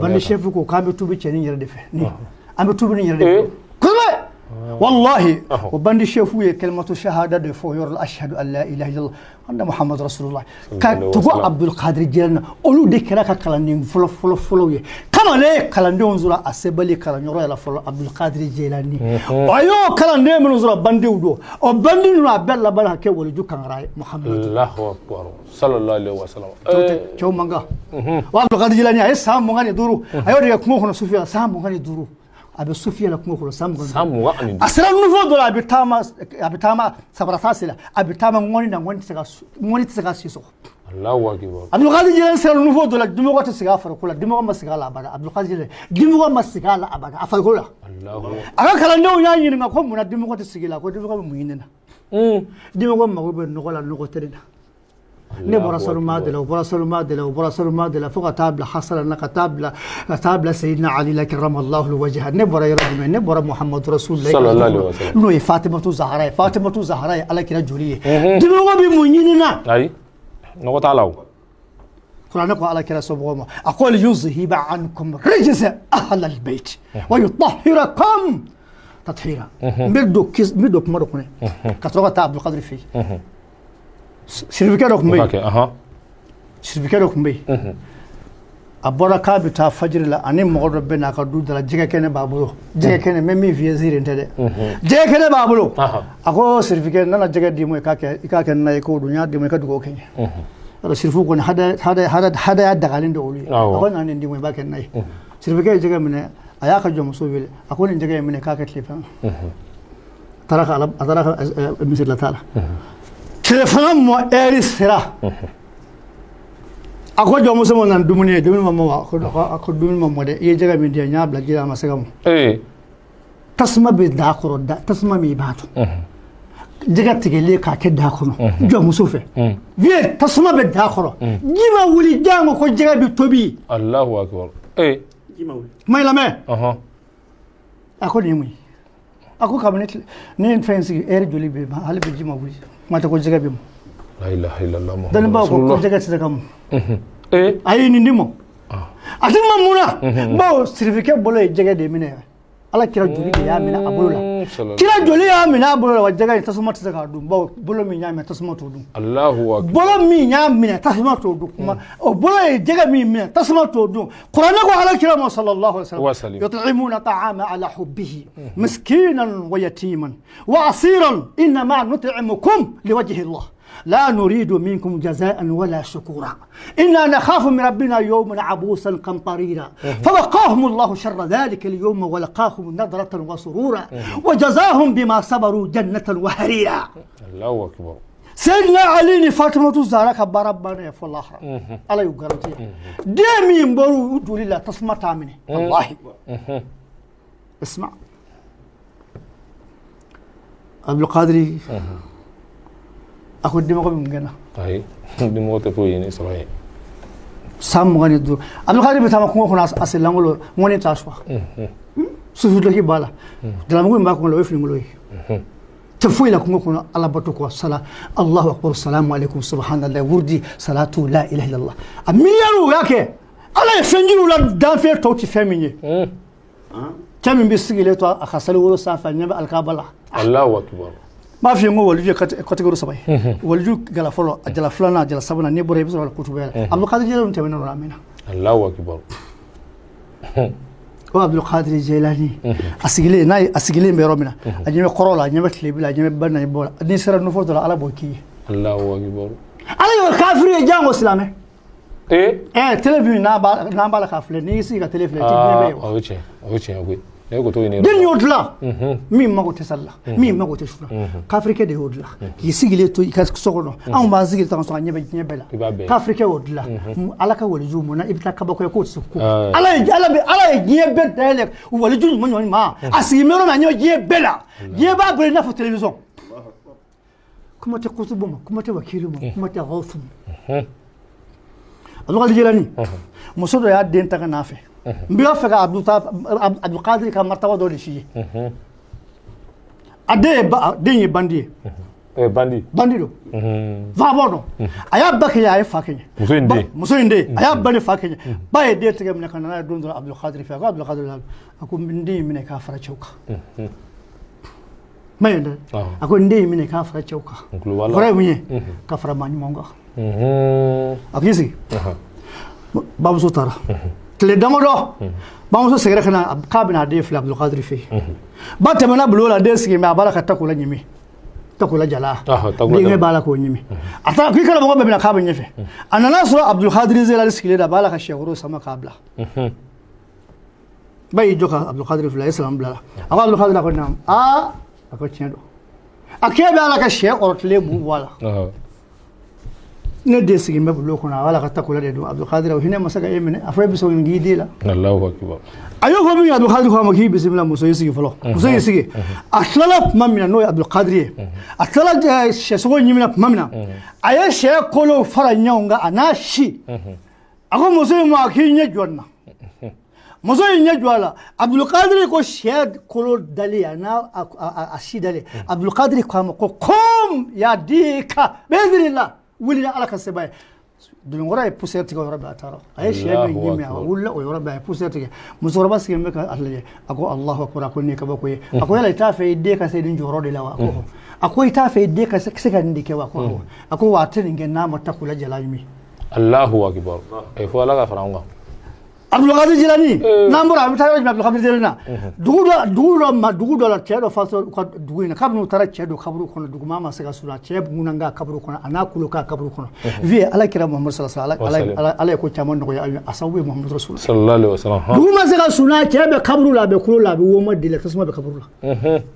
bandi chef ko k'an bɛ tubi cɛnin yɛrɛ de fɛ, ni an bɛ tubi nin yɛrɛ de fɛ kosɛbɛ, wallahi. O bandi chef ye kalimatu shahada de fɔ yɔrɔ la: ashhadu an la ilaha illallah anna muhammadu rasulullah, ka tugu Abdul Qadir Jilani. Olu de kɛra ka kalanden fɔlɔ fɔlɔ fɔlɔw ye. Kamalen ye kalandenw sɔrɔ a sebali kalanyɔrɔ yɛrɛ fɔlɔ, Abdul Qadir Jilani. A y'o kalanden minnu sɔrɔ, bandiw don. O bandi ninnu, a bɛɛ laban ka kɛ waliju kangara ye, Muhammadu Allahu akbar, sallallahu alaihi wasallam. Cɛw man kan wa. Abdul Qadir Jilani, a ye san 25, a y'o de kɛ kungo kɔnɔ sufiya la. San 25 a bɛ sufiya la kungo kɔnɔ, san 25. San 25. A sera niveau dɔ la, a bɛ taama, a bɛ taama sabara t'a sen la, a bɛ taama ŋɔni na, ŋɔni tɛ se ka si sɔgɔ. Allahu akbar. Abdul Qadir Jilani sera niveau dɔ la, dimɔgɔ tɛ sigi a farikolo la, dimɔgɔ ma sigi a la abada. Abdul Qadir Jilani, dimɔgɔ ma sigi a la abada a farikolo la. Allahu. A ka kalandenw y'a ɲininka ko munna dimɔgɔ tɛ sigi la? Ko dimɔgɔ bɛ mun ɲini na? Dimɔgɔ mago bɛ nɔgɔ la, nɔgɔ tɛ ne na. Ne bɔra saluma de la, o bɔra saluma de la, o bɔra saluma de la, fo ka taa bila Hasana na, ka taa bila Seyidina Ali la, karamallahu wajha. Ne bɔra yɔrɔ jumɛn? Ne bɔra Muhammadu Rasulullah, sallallahu alaihi wasallam. N'o ye Fatimatu Zahara ye. Fatimatu Zahara ye Ala kira joli ye. Dimɔgɔ bɛ mun ɲini na? Ayi, nɔgɔ t'a la o. Kuranɛ ko Ala kira somɔgɔw ma, a ko: liyuzhiba ankum rijsa ahlal bayt wa yutahhirakum tathira. N bɛ don kuma dɔ kɔnɔ ka sɔrɔ ka taa Abdul Qadir fɛ yen. Sirifikɛ dɔ tun bɛ O ka yen. kɛ ahan. Sirifikɛ dɔ tun bɛ yen, a bɔra k'a bɛ taa fajiri la, ani mɔgɔ dɔ bɛ n'a ka du da la. Jɛgɛ kɛnɛ b'a bolo, jɛgɛ kɛnɛ. N bɛ min f'i ye, ziiri tɛ dɛ, jɛgɛ kɛnɛ b'a bolo. A ko: sirifikɛ, n nana jɛgɛ d'i ma, i k'a kɛ na ye k'o dun. N y'a d'i ma, i ka dugawu kɛ n ye. Yarɔ, sirifu kɔni hadaya dagalen don olu ye. A ko: na nin d'i ma, i b'a kɛ na ye. Sirifikɛ ye jɛgɛ minɛ, a y'a ka jɔnmuso wele, a ko: nin jɛgɛ in minɛ k'a kɛ tilefana. A taara ka misirila t'a la. Tilefana mɔ ɛri sera, a ko jɔnmuso ma: na ni dumuni ye. Dumuni ma mɔ wa? A ko dumuni ma mɔ dɛ, i ye jɛgɛ min di yan, n y'a bila ji la, a ma se ka mɔ. Tasuma bɛ daa kɔrɔ, da tasuma min i b'a dɔn, jɛgɛ tigɛlen k'a kɛ daa kɔnɔ jɔnmuso fɛ. Vieux, tasuma bɛ daa kɔrɔ, ji ma wuli, jango ko jɛgɛ bɛ tobi. Allahu akbar. Ji ma wuli. Kuma in lamɛn. A ko nin ye mun ye? A ko kabini ne ye fɛn in sigi, ɛri joli bɛ ban, hali bi ji ma wuli, kuma tɛ ko jɛgɛ bɛ mɔ. La ilaha illallah Muhammadu Dɔnnibaw ko ko Rasulullah. jɛgɛ tɛ se ka mɔ. A ye nin di mɔ, a ti ma mun na? Bawo sirifikɛ bolo ye jɛgɛ de minɛ, Ala kira joli de y'a minɛ a bolo la. Kira joli y'a minɛ a bolo la wa, jɛgɛ in tasuma tɛ se k'a dun, bawo bolo min y'a minɛ, tasuma t'o dun. Allahu akbar. Bolo min y'a minɛ, tasuma t'o dun. Kuma o bolo ye jɛgɛ min minɛ, tasuma t'o dun. Kuranɛ ko Ala kira ma, sallallahu alaihi Wa wasallam: sallim. yut'imuna ta'ama ala hubbihi miskinan wa yatiman wa asiran innama nut'imukum liwajhi Allah لا نريد منكم جزاء ولا شكورا إنا نخاف من ربنا يوما عبوسا قمطريرا فوقاهم الله شر ذلك اليوم ولقاهم نضرة وسرورا وجزاهم بما صبروا جنة وحريرا. Allahu akbar. Seydina Ali ni Fatimatu Zahra ka baara banna ye fɔ lahara. Ala y'u garanti. Den min bɔr'u u joli la, tasuma t'a minɛ. Wallahi. Isma. Abdul Qadiri a ko dimɔgɔ bɛ mun kɛ n na? Ayi, dimɔgɔ tɛ foyi ɲini sɔrɔ yen. San 25, Abdul Qadiri bɛ taama kungo kɔnɔ, a sen lankolon, ŋɔni t'a suwa. Sufi duloki b'a la. Jalamugu min b'a kɔnɔ, o ye finikolon ye. Tɛ foyi la kungo kɔnɔ Ala bato kɔ. Sala Allahu akbar, salamu alaikum, subhanallah, wurdi, salatu, la ilaha illallah. A miliyari u y'a kɛ. Ala ye fɛn jiriw la danfɛn tɔw tɛ fɛn min ye. Cɛ min bɛ sigilen to a ka sali woro sanfɛ, a ɲɛ bɛ alikaba la. Allahu akbar. N b'a f'i ye n ko waliju ye catégorie saba ye: waliju jala fɔlɔ, a jala filanan, a jala sabanan. N'i bɔra, i bɛ sɔrɔ ka kutuba yɛrɛ. Abdul Qadir Jilani tɛmɛnen don a mɛnna. Allahu akbar. O Abdulkadir Jilani, a sigilen n'a ye, a sigilen bɛ yɔrɔ min na, a ɲɛ bɛ kɔrɔn la, a ɲɛ bɛ tilebin la, a ɲɛ bɛ ba na bɔ la. N'i sera nufɔ dɔrɔn, Ala b'o k'i ye. Allahu akbar. Ala y'o kafiri ye, jango silamɛ. Ee. Ɛ, télé min n'an b'a la k'a filɛ, n'i y'i sigi ka télé filɛ, i tɛ diɲɛ bɛɛ ye wa? O ye tiɲɛ, o ye tiɲɛ koyi. Ne ko t'o ɲini. Den y'o dilan min mago tɛ sali la, min mago tɛ su la, kafirikɛ de y'o dilan k'i sigilen to i ka so kɔnɔ. Anw b'an sigi tan sɔrɔ, a ɲɛ bɛ diɲɛ bɛɛ I b'a la. bɛɛ ye. Kafirikɛ y'o dilan. Ala ka waliju mun na i bɛ taa kabako ye k'o tɛ se ko? Ah. Ala ye diɲɛ bɛɛ dayɛlɛ waliju ɲuman ɲuman ma. A sigi bɛ yɔrɔ min, a ɲɛ bɛ diɲɛ bɛɛ la, diɲɛ b'a bolo i n'a fɔ télévision. Kuma tɛ kutubu ma, kuma tɛ wakilu ma, kuma tɛ gawusu ma. Abdulkadir Jilani, muso dɔ y'a den ta ka n'a fɛ. N b'a fɛ ka Abdulkadir ka martaba dɔ de f'i ye. A den ye ba, a den ye bandit ye. Eh, bandit. Bandit don, vagabond don. A y'a ba kɛɲɛ, a ye fa kɛɲɛ. Muso in den. Muso in den, a y'a ba ni fa kɛɲɛ. Ba ye den tɛgɛ minɛ ka na n'a ye don dɔ la Abdulkadir fɛ. A ko Abdulkadir, a ko n den in minɛ k'a fara cɛw kan. Ma ye dɛ. A ko n den in minɛ k'a fara cɛw kan. N tulo b'a la. Kɔrɔ ye mun ye? Ka fara maa ɲumanw kan. A k'i sigi. Bamuso taara. Tile damadɔ, bamuso seginna ka na k'a bɛna a den filɛ Abdulkadir fɛ yen. Ba tɛmɛna bulon la, den sigilen bɛ, a b'a la ka takola ɲimi, takola jala. Takola denkɛ jala. B'a la k'o ɲimi. A taara k'i karamɔgɔ bɛɛ bɛna k'a bɛ ɲɛfɛ. A nana sɔrɔ Abdulkadir Zelali sigilen don, a b'a la ka sɛworo sama k'a bila. Ba y'i jɔ ka Abdulkadir filɛ, a ye salamu bila la. A ko Abdulkadir, a ko naam. Aa, a ko tiɲɛ don, a k'e bɛ ala ka sɛ ɔrɔtilen bu bɔ a la. Ne den sigilen bɛ bulon kɔnɔ, a b'a la ka takola de dun. Abdulkadir, o hinɛ ma se ka e minɛ? A fɔ e bɛ sɔn k'i den la? Allahu akbar. A y'o fɔ min kɛ, Abdulkadir ko a ma k'i bisimila, muso y'i sigi fɔlɔ. Muso y'i sigi. A tilala tuma min na, n'o ye Abdulkadir ye, a tilala sɛsogo ɲimina tuma min na, a ye sɛ kolow fara ɲɔgɔn kan, a n'a si. A ko muso in ma, a k'i ɲɛ jɔ nin na. Muso in ɲɛ jɔ a la. Abdulkadir ko sɛ kolo dalen, a n'a a si dalen, Abdulkadir ko a ma ko kom yadika biiznillah, wuli ni Ala ka seba ye. Dununkɔrɔ ye poussière tigɛ o yɔrɔ bɛɛ, a taara. A ye sɛ min ɲimi, a wulila o yɔrɔ bɛɛ, a ye poussière tigɛ. Musokɔrɔba sigilen bɛ ka a lajɛ. A ko Allahu akbar. A ko nin ye kabako ye. A ko yala i t'a fɛ i den ka se nin jɔyɔrɔ de la wa? A ko a ko i t'a fɛ i den ka se ka nin de kɛ wa? A ko awɔ. A ko wa a tɛ nin kɛ n'a ma takola jala ɲimi. Allahu akbar. Eh, fo Ala ka fara an kan. Abdulkadir Jilani, n'an bɔra, an bɛ taa yɔrɔ jumɛn? Abdulkadir Jilani na, dugu dɔ ma, dugu dɔ la, cɛ dɔ fatura u ka dugu in na. Kabini u taara cɛ don kaburu kɔnɔ, duguma ma se ka sunɔgɔ. Cɛ ŋunanga kaburu kɔnɔ, a n'a kulo k'a kaburu kɔnɔ. Vieux, Ala kira Muhamadu sallallahu alaihi wasallam, Ala ye ko caman nɔgɔya an ye, a sababu ye Muhamadu rasulullah. Sallallahu alaihi wasallam. Dugu ma se ka sunɔgɔ, cɛ bɛ kaburu la, a bɛ kulo la, a bɛ woma de la, tasuma bɛ kaburu la.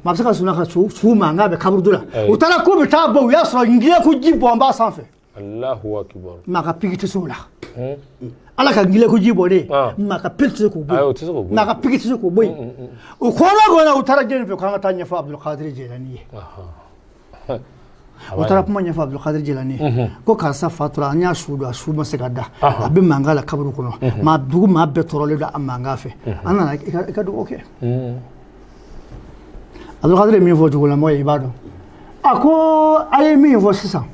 Maa bɛ se ka sunɔgɔ ka su mankan bɛ kaburu la. U taara k'u bɛ taa bɔ, u y'a sɔrɔ ngileku ji bɔn b'a sanfɛ. Allahu akbar. Maa ka piki tɛ se o la. Ala ka ngileku ji bɔ de, maa ka pili tɛ se k'o bɔ Ayi, o tɛ se k'o bɔ yen. Maa ka piki tɛ se k'o bɔ yen. U kɔnɔ gɔnna, u taara jɔnni fɛ k'an ka taa ɲɛfɔ Abdulkadir Jilani ye? U taara kuma ɲɛfɔ Abdulkadir Jilani ye ko karisa fatura, an y'a su don, a su ma se ka da, a bɛ mankan la kaburu kɔnɔ, maa dugu maa bɛɛ tɔɔrɔlen don a mankan fɛ. An nana i ka dugawu kɛ. Abdulkadir ye min fɔ dugulamɔgɔ ye, i b'a dɔn, a ko a ye min fɔ sisan,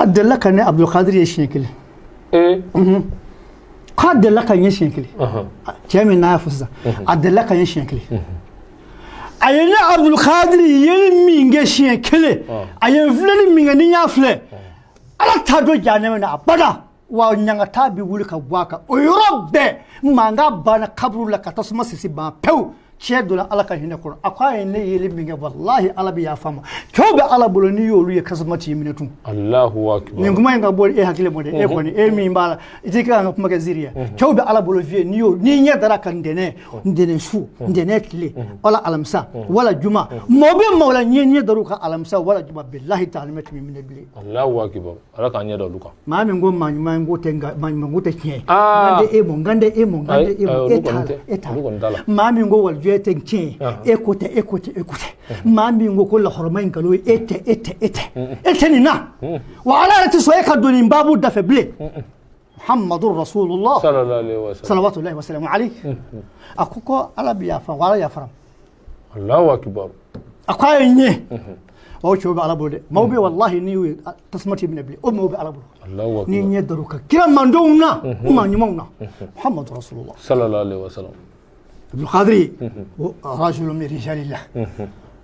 a delila ka ne Abdulkadir ye siɲɛ kelen. K'a delila ka n ye siɲɛ kelen. Cɛ min n'a y'a fɔ sisan, a delila ka n ye siɲɛ kelen. A ye ne Abdulkadir yeli min kɛ siɲɛ kelen, a ye n filɛli min kɛ, ni n y'a filɛ, Ala t'a dɔn jahanama na abada wa. Ɲangata bɛ wuli ka bɔ a kan o yɔrɔ bɛɛ. Mankan banna kaburu la ka tasuma sisi ban pewu. Cɛ donna Ala ka hinɛ kɔnɔ. A ko a ye ne yeli min kɛ, walahi Ala bɛ yafa ma. Cɛw bɛ Ala bolo, n'i y'olu ye, tasuma t'i minɛ tun. Allahu akbar. Nin kuma in ka bɔ e hakili ma dɛ. E kɔni, e min b'a la, i t'i ka kuma kɛ ziiri ye. Cɛw bɛ Ala bolo, vieux, n'i y'o n'i ɲɛ dara ka ntɛnɛn, ntɛnɛn su, ntɛnɛn tile, wala alamisa, wala juma, mɔgɔ bɛ maaw la, n'i ɲɛ dar'u kan alamisa wala juma, bilahi taala t'i minɛ bilen. Allahu akbar. Ala k'an ɲɛ da olu kan. Maa min ko maa ɲuman ko tɛ, nka maa ɲuman ko tɛ tiɲɛ ye, n kan tɛ e mɔ, n kan tɛ e mɔ, n kan tɛ e mɔ, Ayi, e olu t'a kɔni la, tɛ. e t'a Olu kɔni t'a la. la. Maa min ko walijuya tɛ tiɲɛ ye, e ko tɛ, e ko tɛ, e ko tɛ. Maa min ko ko lahɔrɔma in nkalon ye, e tɛ, e tɛ, e tɛ, e tɛ nin na wa. Ala yɛrɛ tɛ sɔn e ka don nin baabu dafɛ bilen. Muhammadu rasulullah. Sallallahu alaihi wasallam. Salawatullahi wa salamu alayhi. A ko ko Ala bɛ yafa wa, Ala yafara. Allahu akbar. A ko a ye n ye o cɛw bɛ Ala bolo dɛ. Maaw bɛ wallahi, n'i y'u ye, tasuma t'i minɛ bilen. O maaw bɛ Ala bolo. Allahu N'i akbar. ɲɛ dar'u kan kira mandenw na, maa ɲumanw na, Muhammadu rasulullah. Sallallahu alaihi wasallam. Abdulkadiri o rajulun min rijalillah.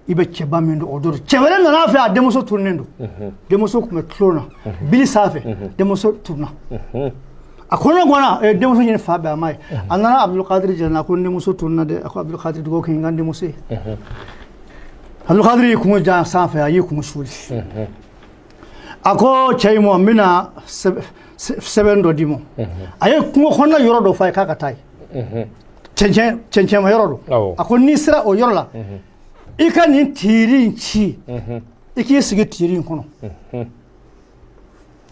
I bɛ cɛba min don, o don cɛ wɛrɛ nana fɛ, a denmuso tununnen don. Denmuso tun bɛ tulon na bili sanfɛ, denmuso tununa. A kɔnɔ gwana denmuso ɲini fa bɛɛ a ma ye. A nana Abdulkadir Jilani ko n denmuso tununna dɛ. A ko Abdulkadir dugawu kɛ n ka n denmuso ye. Abdulkadir y'i kun jan sanfɛ, a y'i kun suuli. A ko cɛ in ma, n bɛna sɛbɛn dɔ d'i ma. A ye kungo kɔnɔna yɔrɔ dɔ f'a ye k'a ka taa yen. Cɛncɛnma yɔrɔ don. A ko n'i sera o yɔrɔ la, i ka nin tiiri in ci, i k'i sigi tiiri in kɔnɔ.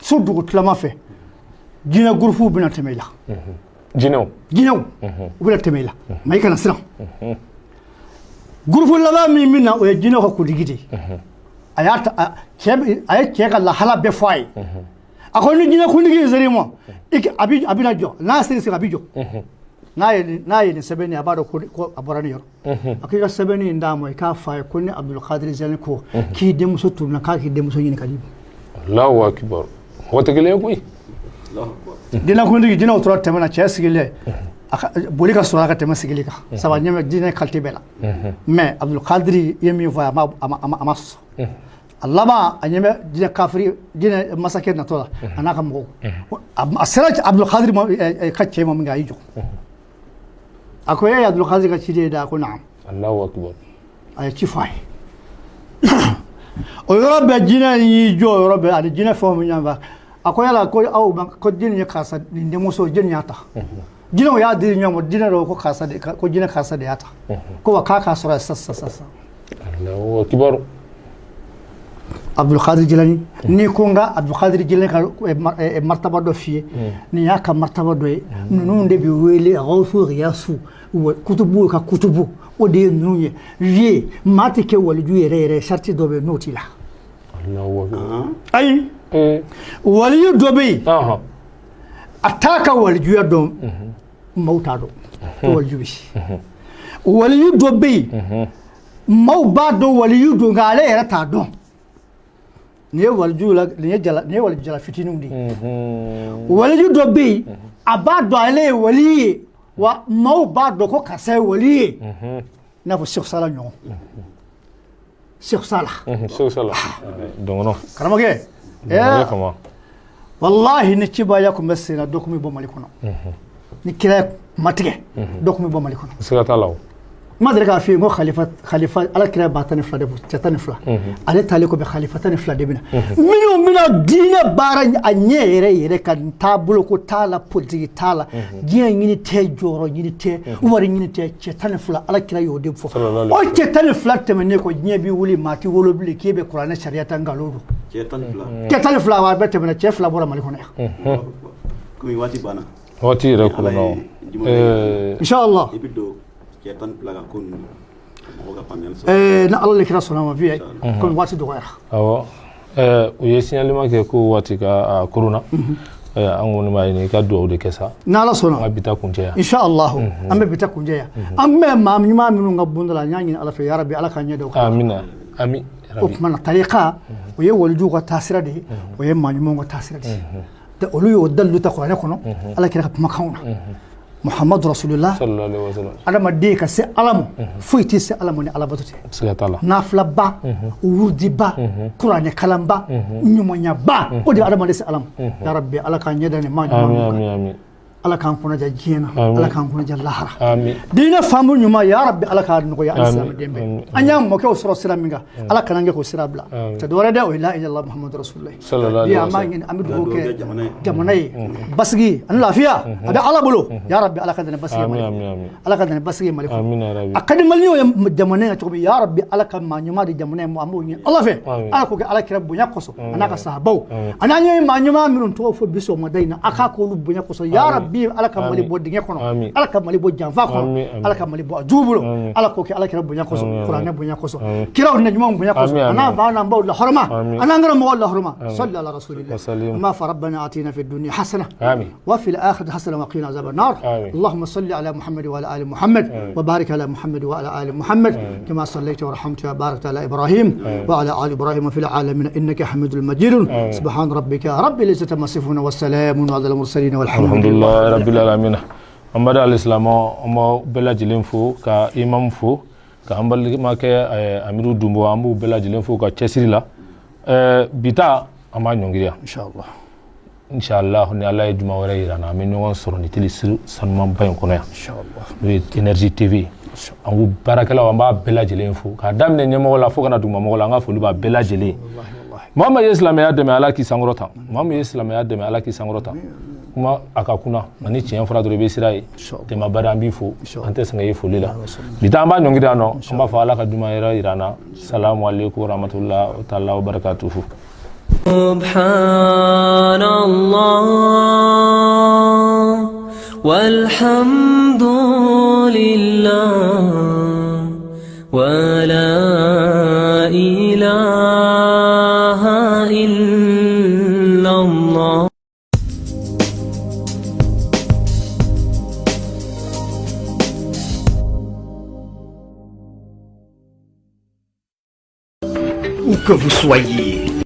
Su dugu tilama fɛ, jinɛ gurupuw bɛna tɛmɛ i la. Jinɛw. Jinɛw, u bɛna tɛmɛ i la, mais i kana siran. Gurupu laban min bɛ na, o ye jinɛw ka kuntigi de ye. A y'a ta cɛ, a ye cɛ ka lahala bɛɛ fɔ a ye. A ko ni jinɛ kuntigi in ser'i ma, a bɛna jɔ. N'a sera sigi, a bɛ jɔ. N'a ye nin sɛbɛnni, a b'a dɔn ko a bɔra nin yɔrɔ. A ko i ka sɛbɛnni in d'a ma, i k'a fɔ a ye ko ni Abdulkadir Jilani ko k'i denmuso tununna, k'a k'i denmuso ɲini ka d'i ma. Allahu akbar, mɔgɔ tɛ kelen ye koyi. Jinɛ kuntigi, jinɛw tora tɛmɛ na, cɛ sigilen, a ka boli ka sɔrɔ a ka tɛmɛ sigili kan. Saba ɲɛmɛ jinɛ qualité bɛɛ la, mais Abdulkadir ye min fɔ a ye, a ma sɔsɔ. A laban, a ɲɛ bɛ jinɛ kafiri, jinɛ masakɛ natɔ la, a n'a ka mɔgɔw. A sera Abdulkadir ma, ka cɛ ma min kɛ, a y'i jɔ. A ko e ye Abdulkadir ka ciden ye dɛ? A ko naam. Allahu akbar. A ye ci fɔ a ye. O yɔrɔ bɛɛ, jinɛ y'i jɔ o yɔrɔ bɛɛ, ani jinɛ fɛn o fɛn ɲɔgɔn fɛ. A ko yala ko aw ma ko jinɛ ye karisa nin denmuso, jɛni y'a ta? Jinɛw y'a di ɲɔgɔn ma. Jinɛ dɔw ko karisa de, ko jinɛ karisa de y'a ta, ko wa k'a k'a sɔrɔ sisan sisan sisan. Allahu akbar. Abdulkadir Jilani, n'i ko n ka Abdulkadir Jilani ka martaba dɔ f'i ye, nin y'a ka martaba dɔ ye. Ninnu de bɛ wele gawusu giyasu kutubu ka kutubu, o de ye ninnu ye. Vie maa tɛ kɛ waliju yɛrɛ yɛrɛ, sariti dɔ bɛ yen n'o t'i la. Allahu akbar. Ayi, waliyu dɔ bɛ yen, a t'a ka walijuya dɔn, maaw t'a dɔn ko waliju bɛ yen. Waliyu dɔ bɛ yen, maaw b'a dɔn waliyu don, nka ale yɛrɛ t'a dɔn. Nin ye waliju la, nin ye jala, nin ye waliju jala fitininw de ye. Waliju dɔ bɛ yen, a b'a dɔn ale ye wali ye, wa maaw b'a dɔn ko karisa ye wali ye, i n'a fɔ Seku Sala ɲɔgɔn, Seku Sala. Seku Sala dɔngɔnɔ. Karamɔgɔkɛ. Dɔngɔnɔ kama. Walahi, ni cibaya tun bɛ sen na, dɔ tun bɛ bɔ Mali kɔnɔ. Ni kira ye kuma tigɛ, dɔ tun bɛ bɔ Mali kɔnɔ. Siga t'a la o. N ma deli k'a f'i ye n ko khalifa, khalifa ala kira 12000 de fɔ, cɛ 12. Ale taalen kɔfɛ, khalifa 12 de bɛna, minnu bɛna diinɛ baara a ɲɛ yɛrɛ yɛrɛ, ka taabolo ko t'a la, politiki t'a la, diɲɛ ɲini tɛ, jɔyɔrɔ ɲini tɛ, wari ɲini tɛ. Cɛ 12, ala kira y'o de fɔ. O cɛ 12 tɛmɛnen kɔ, diɲɛ b'i wuli, maa t'i wolo bilen k'e bɛ kuranɛ sariya ta, nkalon don. Cɛ 12. Cɛ 12, a bɛɛ tɛmɛna, cɛ fila bɔra Mali kɔnɔ yan. Komi waati banna. Waati yɛrɛ kɔnɔ. Inshallah. I bɛ don cɛ 12 ka ko ninnu, mɔgɔw ka faamuyali sɔrɔ. Ni ala le kira sɔnna ma, bi komi waati dɔgɔyara. Awɔ, u ye signalement kɛ ko waati ka korona. An kɔni b'a ɲini i ka dugawu de kɛ sa. Ni ala sɔnna. An ka bi ta kuncɛ yan. Inshallah, an bɛ bi ta kuncɛ yan. An bɛ maa ɲuman minnu ka bon da la, an y'a ɲini ala fɛ, yarabi ala k'an ɲɛ da o kan. Amina, ami. O tuma na, tarika, o ye walijuw ka taasira de ye, o ye maa ɲumanw ka taasira de ye. Olu y'o dalilu ta kuranɛ kɔnɔ, ala kira ka kumakanw na, Muhammadu Rasulullah. Sallallahu alaihi wasallam. Adamaden ka se ala ma, foyi tɛ se ala ma ni alabato tɛ. Siga t'a la. Nafilaba, wurudiba, kuranɛ kalanba, ɲumanyaba, o de ye adamaden se ala ma. Ya rabbi, ala k'an ɲɛ da nin maa ɲuman Ami. kan. Ami, ami. Ala k'an kunnaja diɲɛ na, ala k'an kunnaja lahara. Ami. Diinɛ faamu ɲuman, ya rabbi, ala k'a nɔgɔya an Amin. silamɛden bɛɛ. Amin. An y'an mɔkɛw sɔrɔ sira min kan, ala kana kɛ k'o sira bila. Tɛ dɔwɛrɛ dɛ, o ye la ilaha illallah Muhammadu Rasulullah. Sallallahu Bi alaihi an b'a wasallam. ɲini, an bɛ dugawu Dugawu kɛ kɛ jamana ye. Jamana ye basigi ani lafiya, a bɛ ala bolo. Ya rabbi, ala ka dɛnɛ basigi ye Ami. Mali Ami, kɔnɔ. Ami. Ala ka dɛnɛ basigi ye Mali kɔnɔ. Amina yarabi. A ka di maliyɛnw ye jamana in na cogo min, ya rabbi, ala ka maa ɲuman di jamana in ma. An b'o ɲini ala fɛ. Amin. Ala k'o kɛ ala kira bonya kosɔn, a n'a ka sahabaw, ani an ye maa ɲuman minnu tɔgɔ fɔ bi sɔgɔmada in na, a k'a k'olu bonya kosɔn. Ya rabbi, ala ka Mali Amin. bɔ dingɛ kɔnɔ. Amin. Ala ka Mali bɔ janfa kɔnɔ. Amin, amin. Ala ka Mali bɔ a jugu bolo. Amin. Ala k'o kɛ ala kira bonya kosɔn, Amin, kuranɛ bonya kosɔn, Amin. kiraw ni ɲumanw bonya kosɔn, Amin, a n'a amin. fa n'an baw lahɔrɔma, Amin. a n'an kɛra mɔgɔw lahɔrɔma. Salli ala rasulillah. Wasalim. An b'a fɔ rabbana atina fi dunya hasana Amin. وفي الآخرة حسنة وقنا عذاب النار. آمين. اللهم صل على محمد وعلى آل محمد وبارك على محمد وعلى آل محمد كما صليت ورحمت وباركت على إبراهيم وعلى آل إبراهيم في العالمين إنك حميد مجيد. سبحان ربك رب العزة عما يصفون والسلام على المرسلين والحمد لله. Alhamdulilayi rabbil alamin. An bada alisilamɛ, an b'aw bɛɛ lajɛlen fo, ka imam fo, ka an balimakɛ Amiru Dunbo, an b'u bɛɛ lajɛlen fo ka cɛsiri la. Bi ta, an b'a ɲɔngiri yan. إن شاء الله. Inshallah ni Ala ye juma wɛrɛ yira an na, an bɛ ɲɔgɔn sɔrɔ nin télé sanumanba in kɔnɔ yan, n'o ye Énergie TV. An ko baarakɛlaw, an b'a bɛɛ lajɛlen fo k'a daminɛ ɲɛmɔgɔ la fo ka na dugumamɔgɔ la. An ka foli b'a bɛɛ lajɛlen. Maa min ye silamɛya dɛmɛ, Ala k'i sankɔrɔta. Maa min ye silamɛya dɛmɛ, Ala k'i sankɔrɔta. Kuma a ka kunna nka ni tiɲɛ fɔra dɔrɔn i bɛ sira ye. Dɛmɛbada, an b'i fo, an tɛ sɛgɛn i foli la. Bi taa an b'a ɲɔngiri yan nɔ, an b'a fɔ Ala ka juma yɛrɛ yira an na. Salamu aleykum warahmatullahi taala wa barakatuhu. سبحان الله والحمد لله ولا إله إلا الله. Où que vous soyez,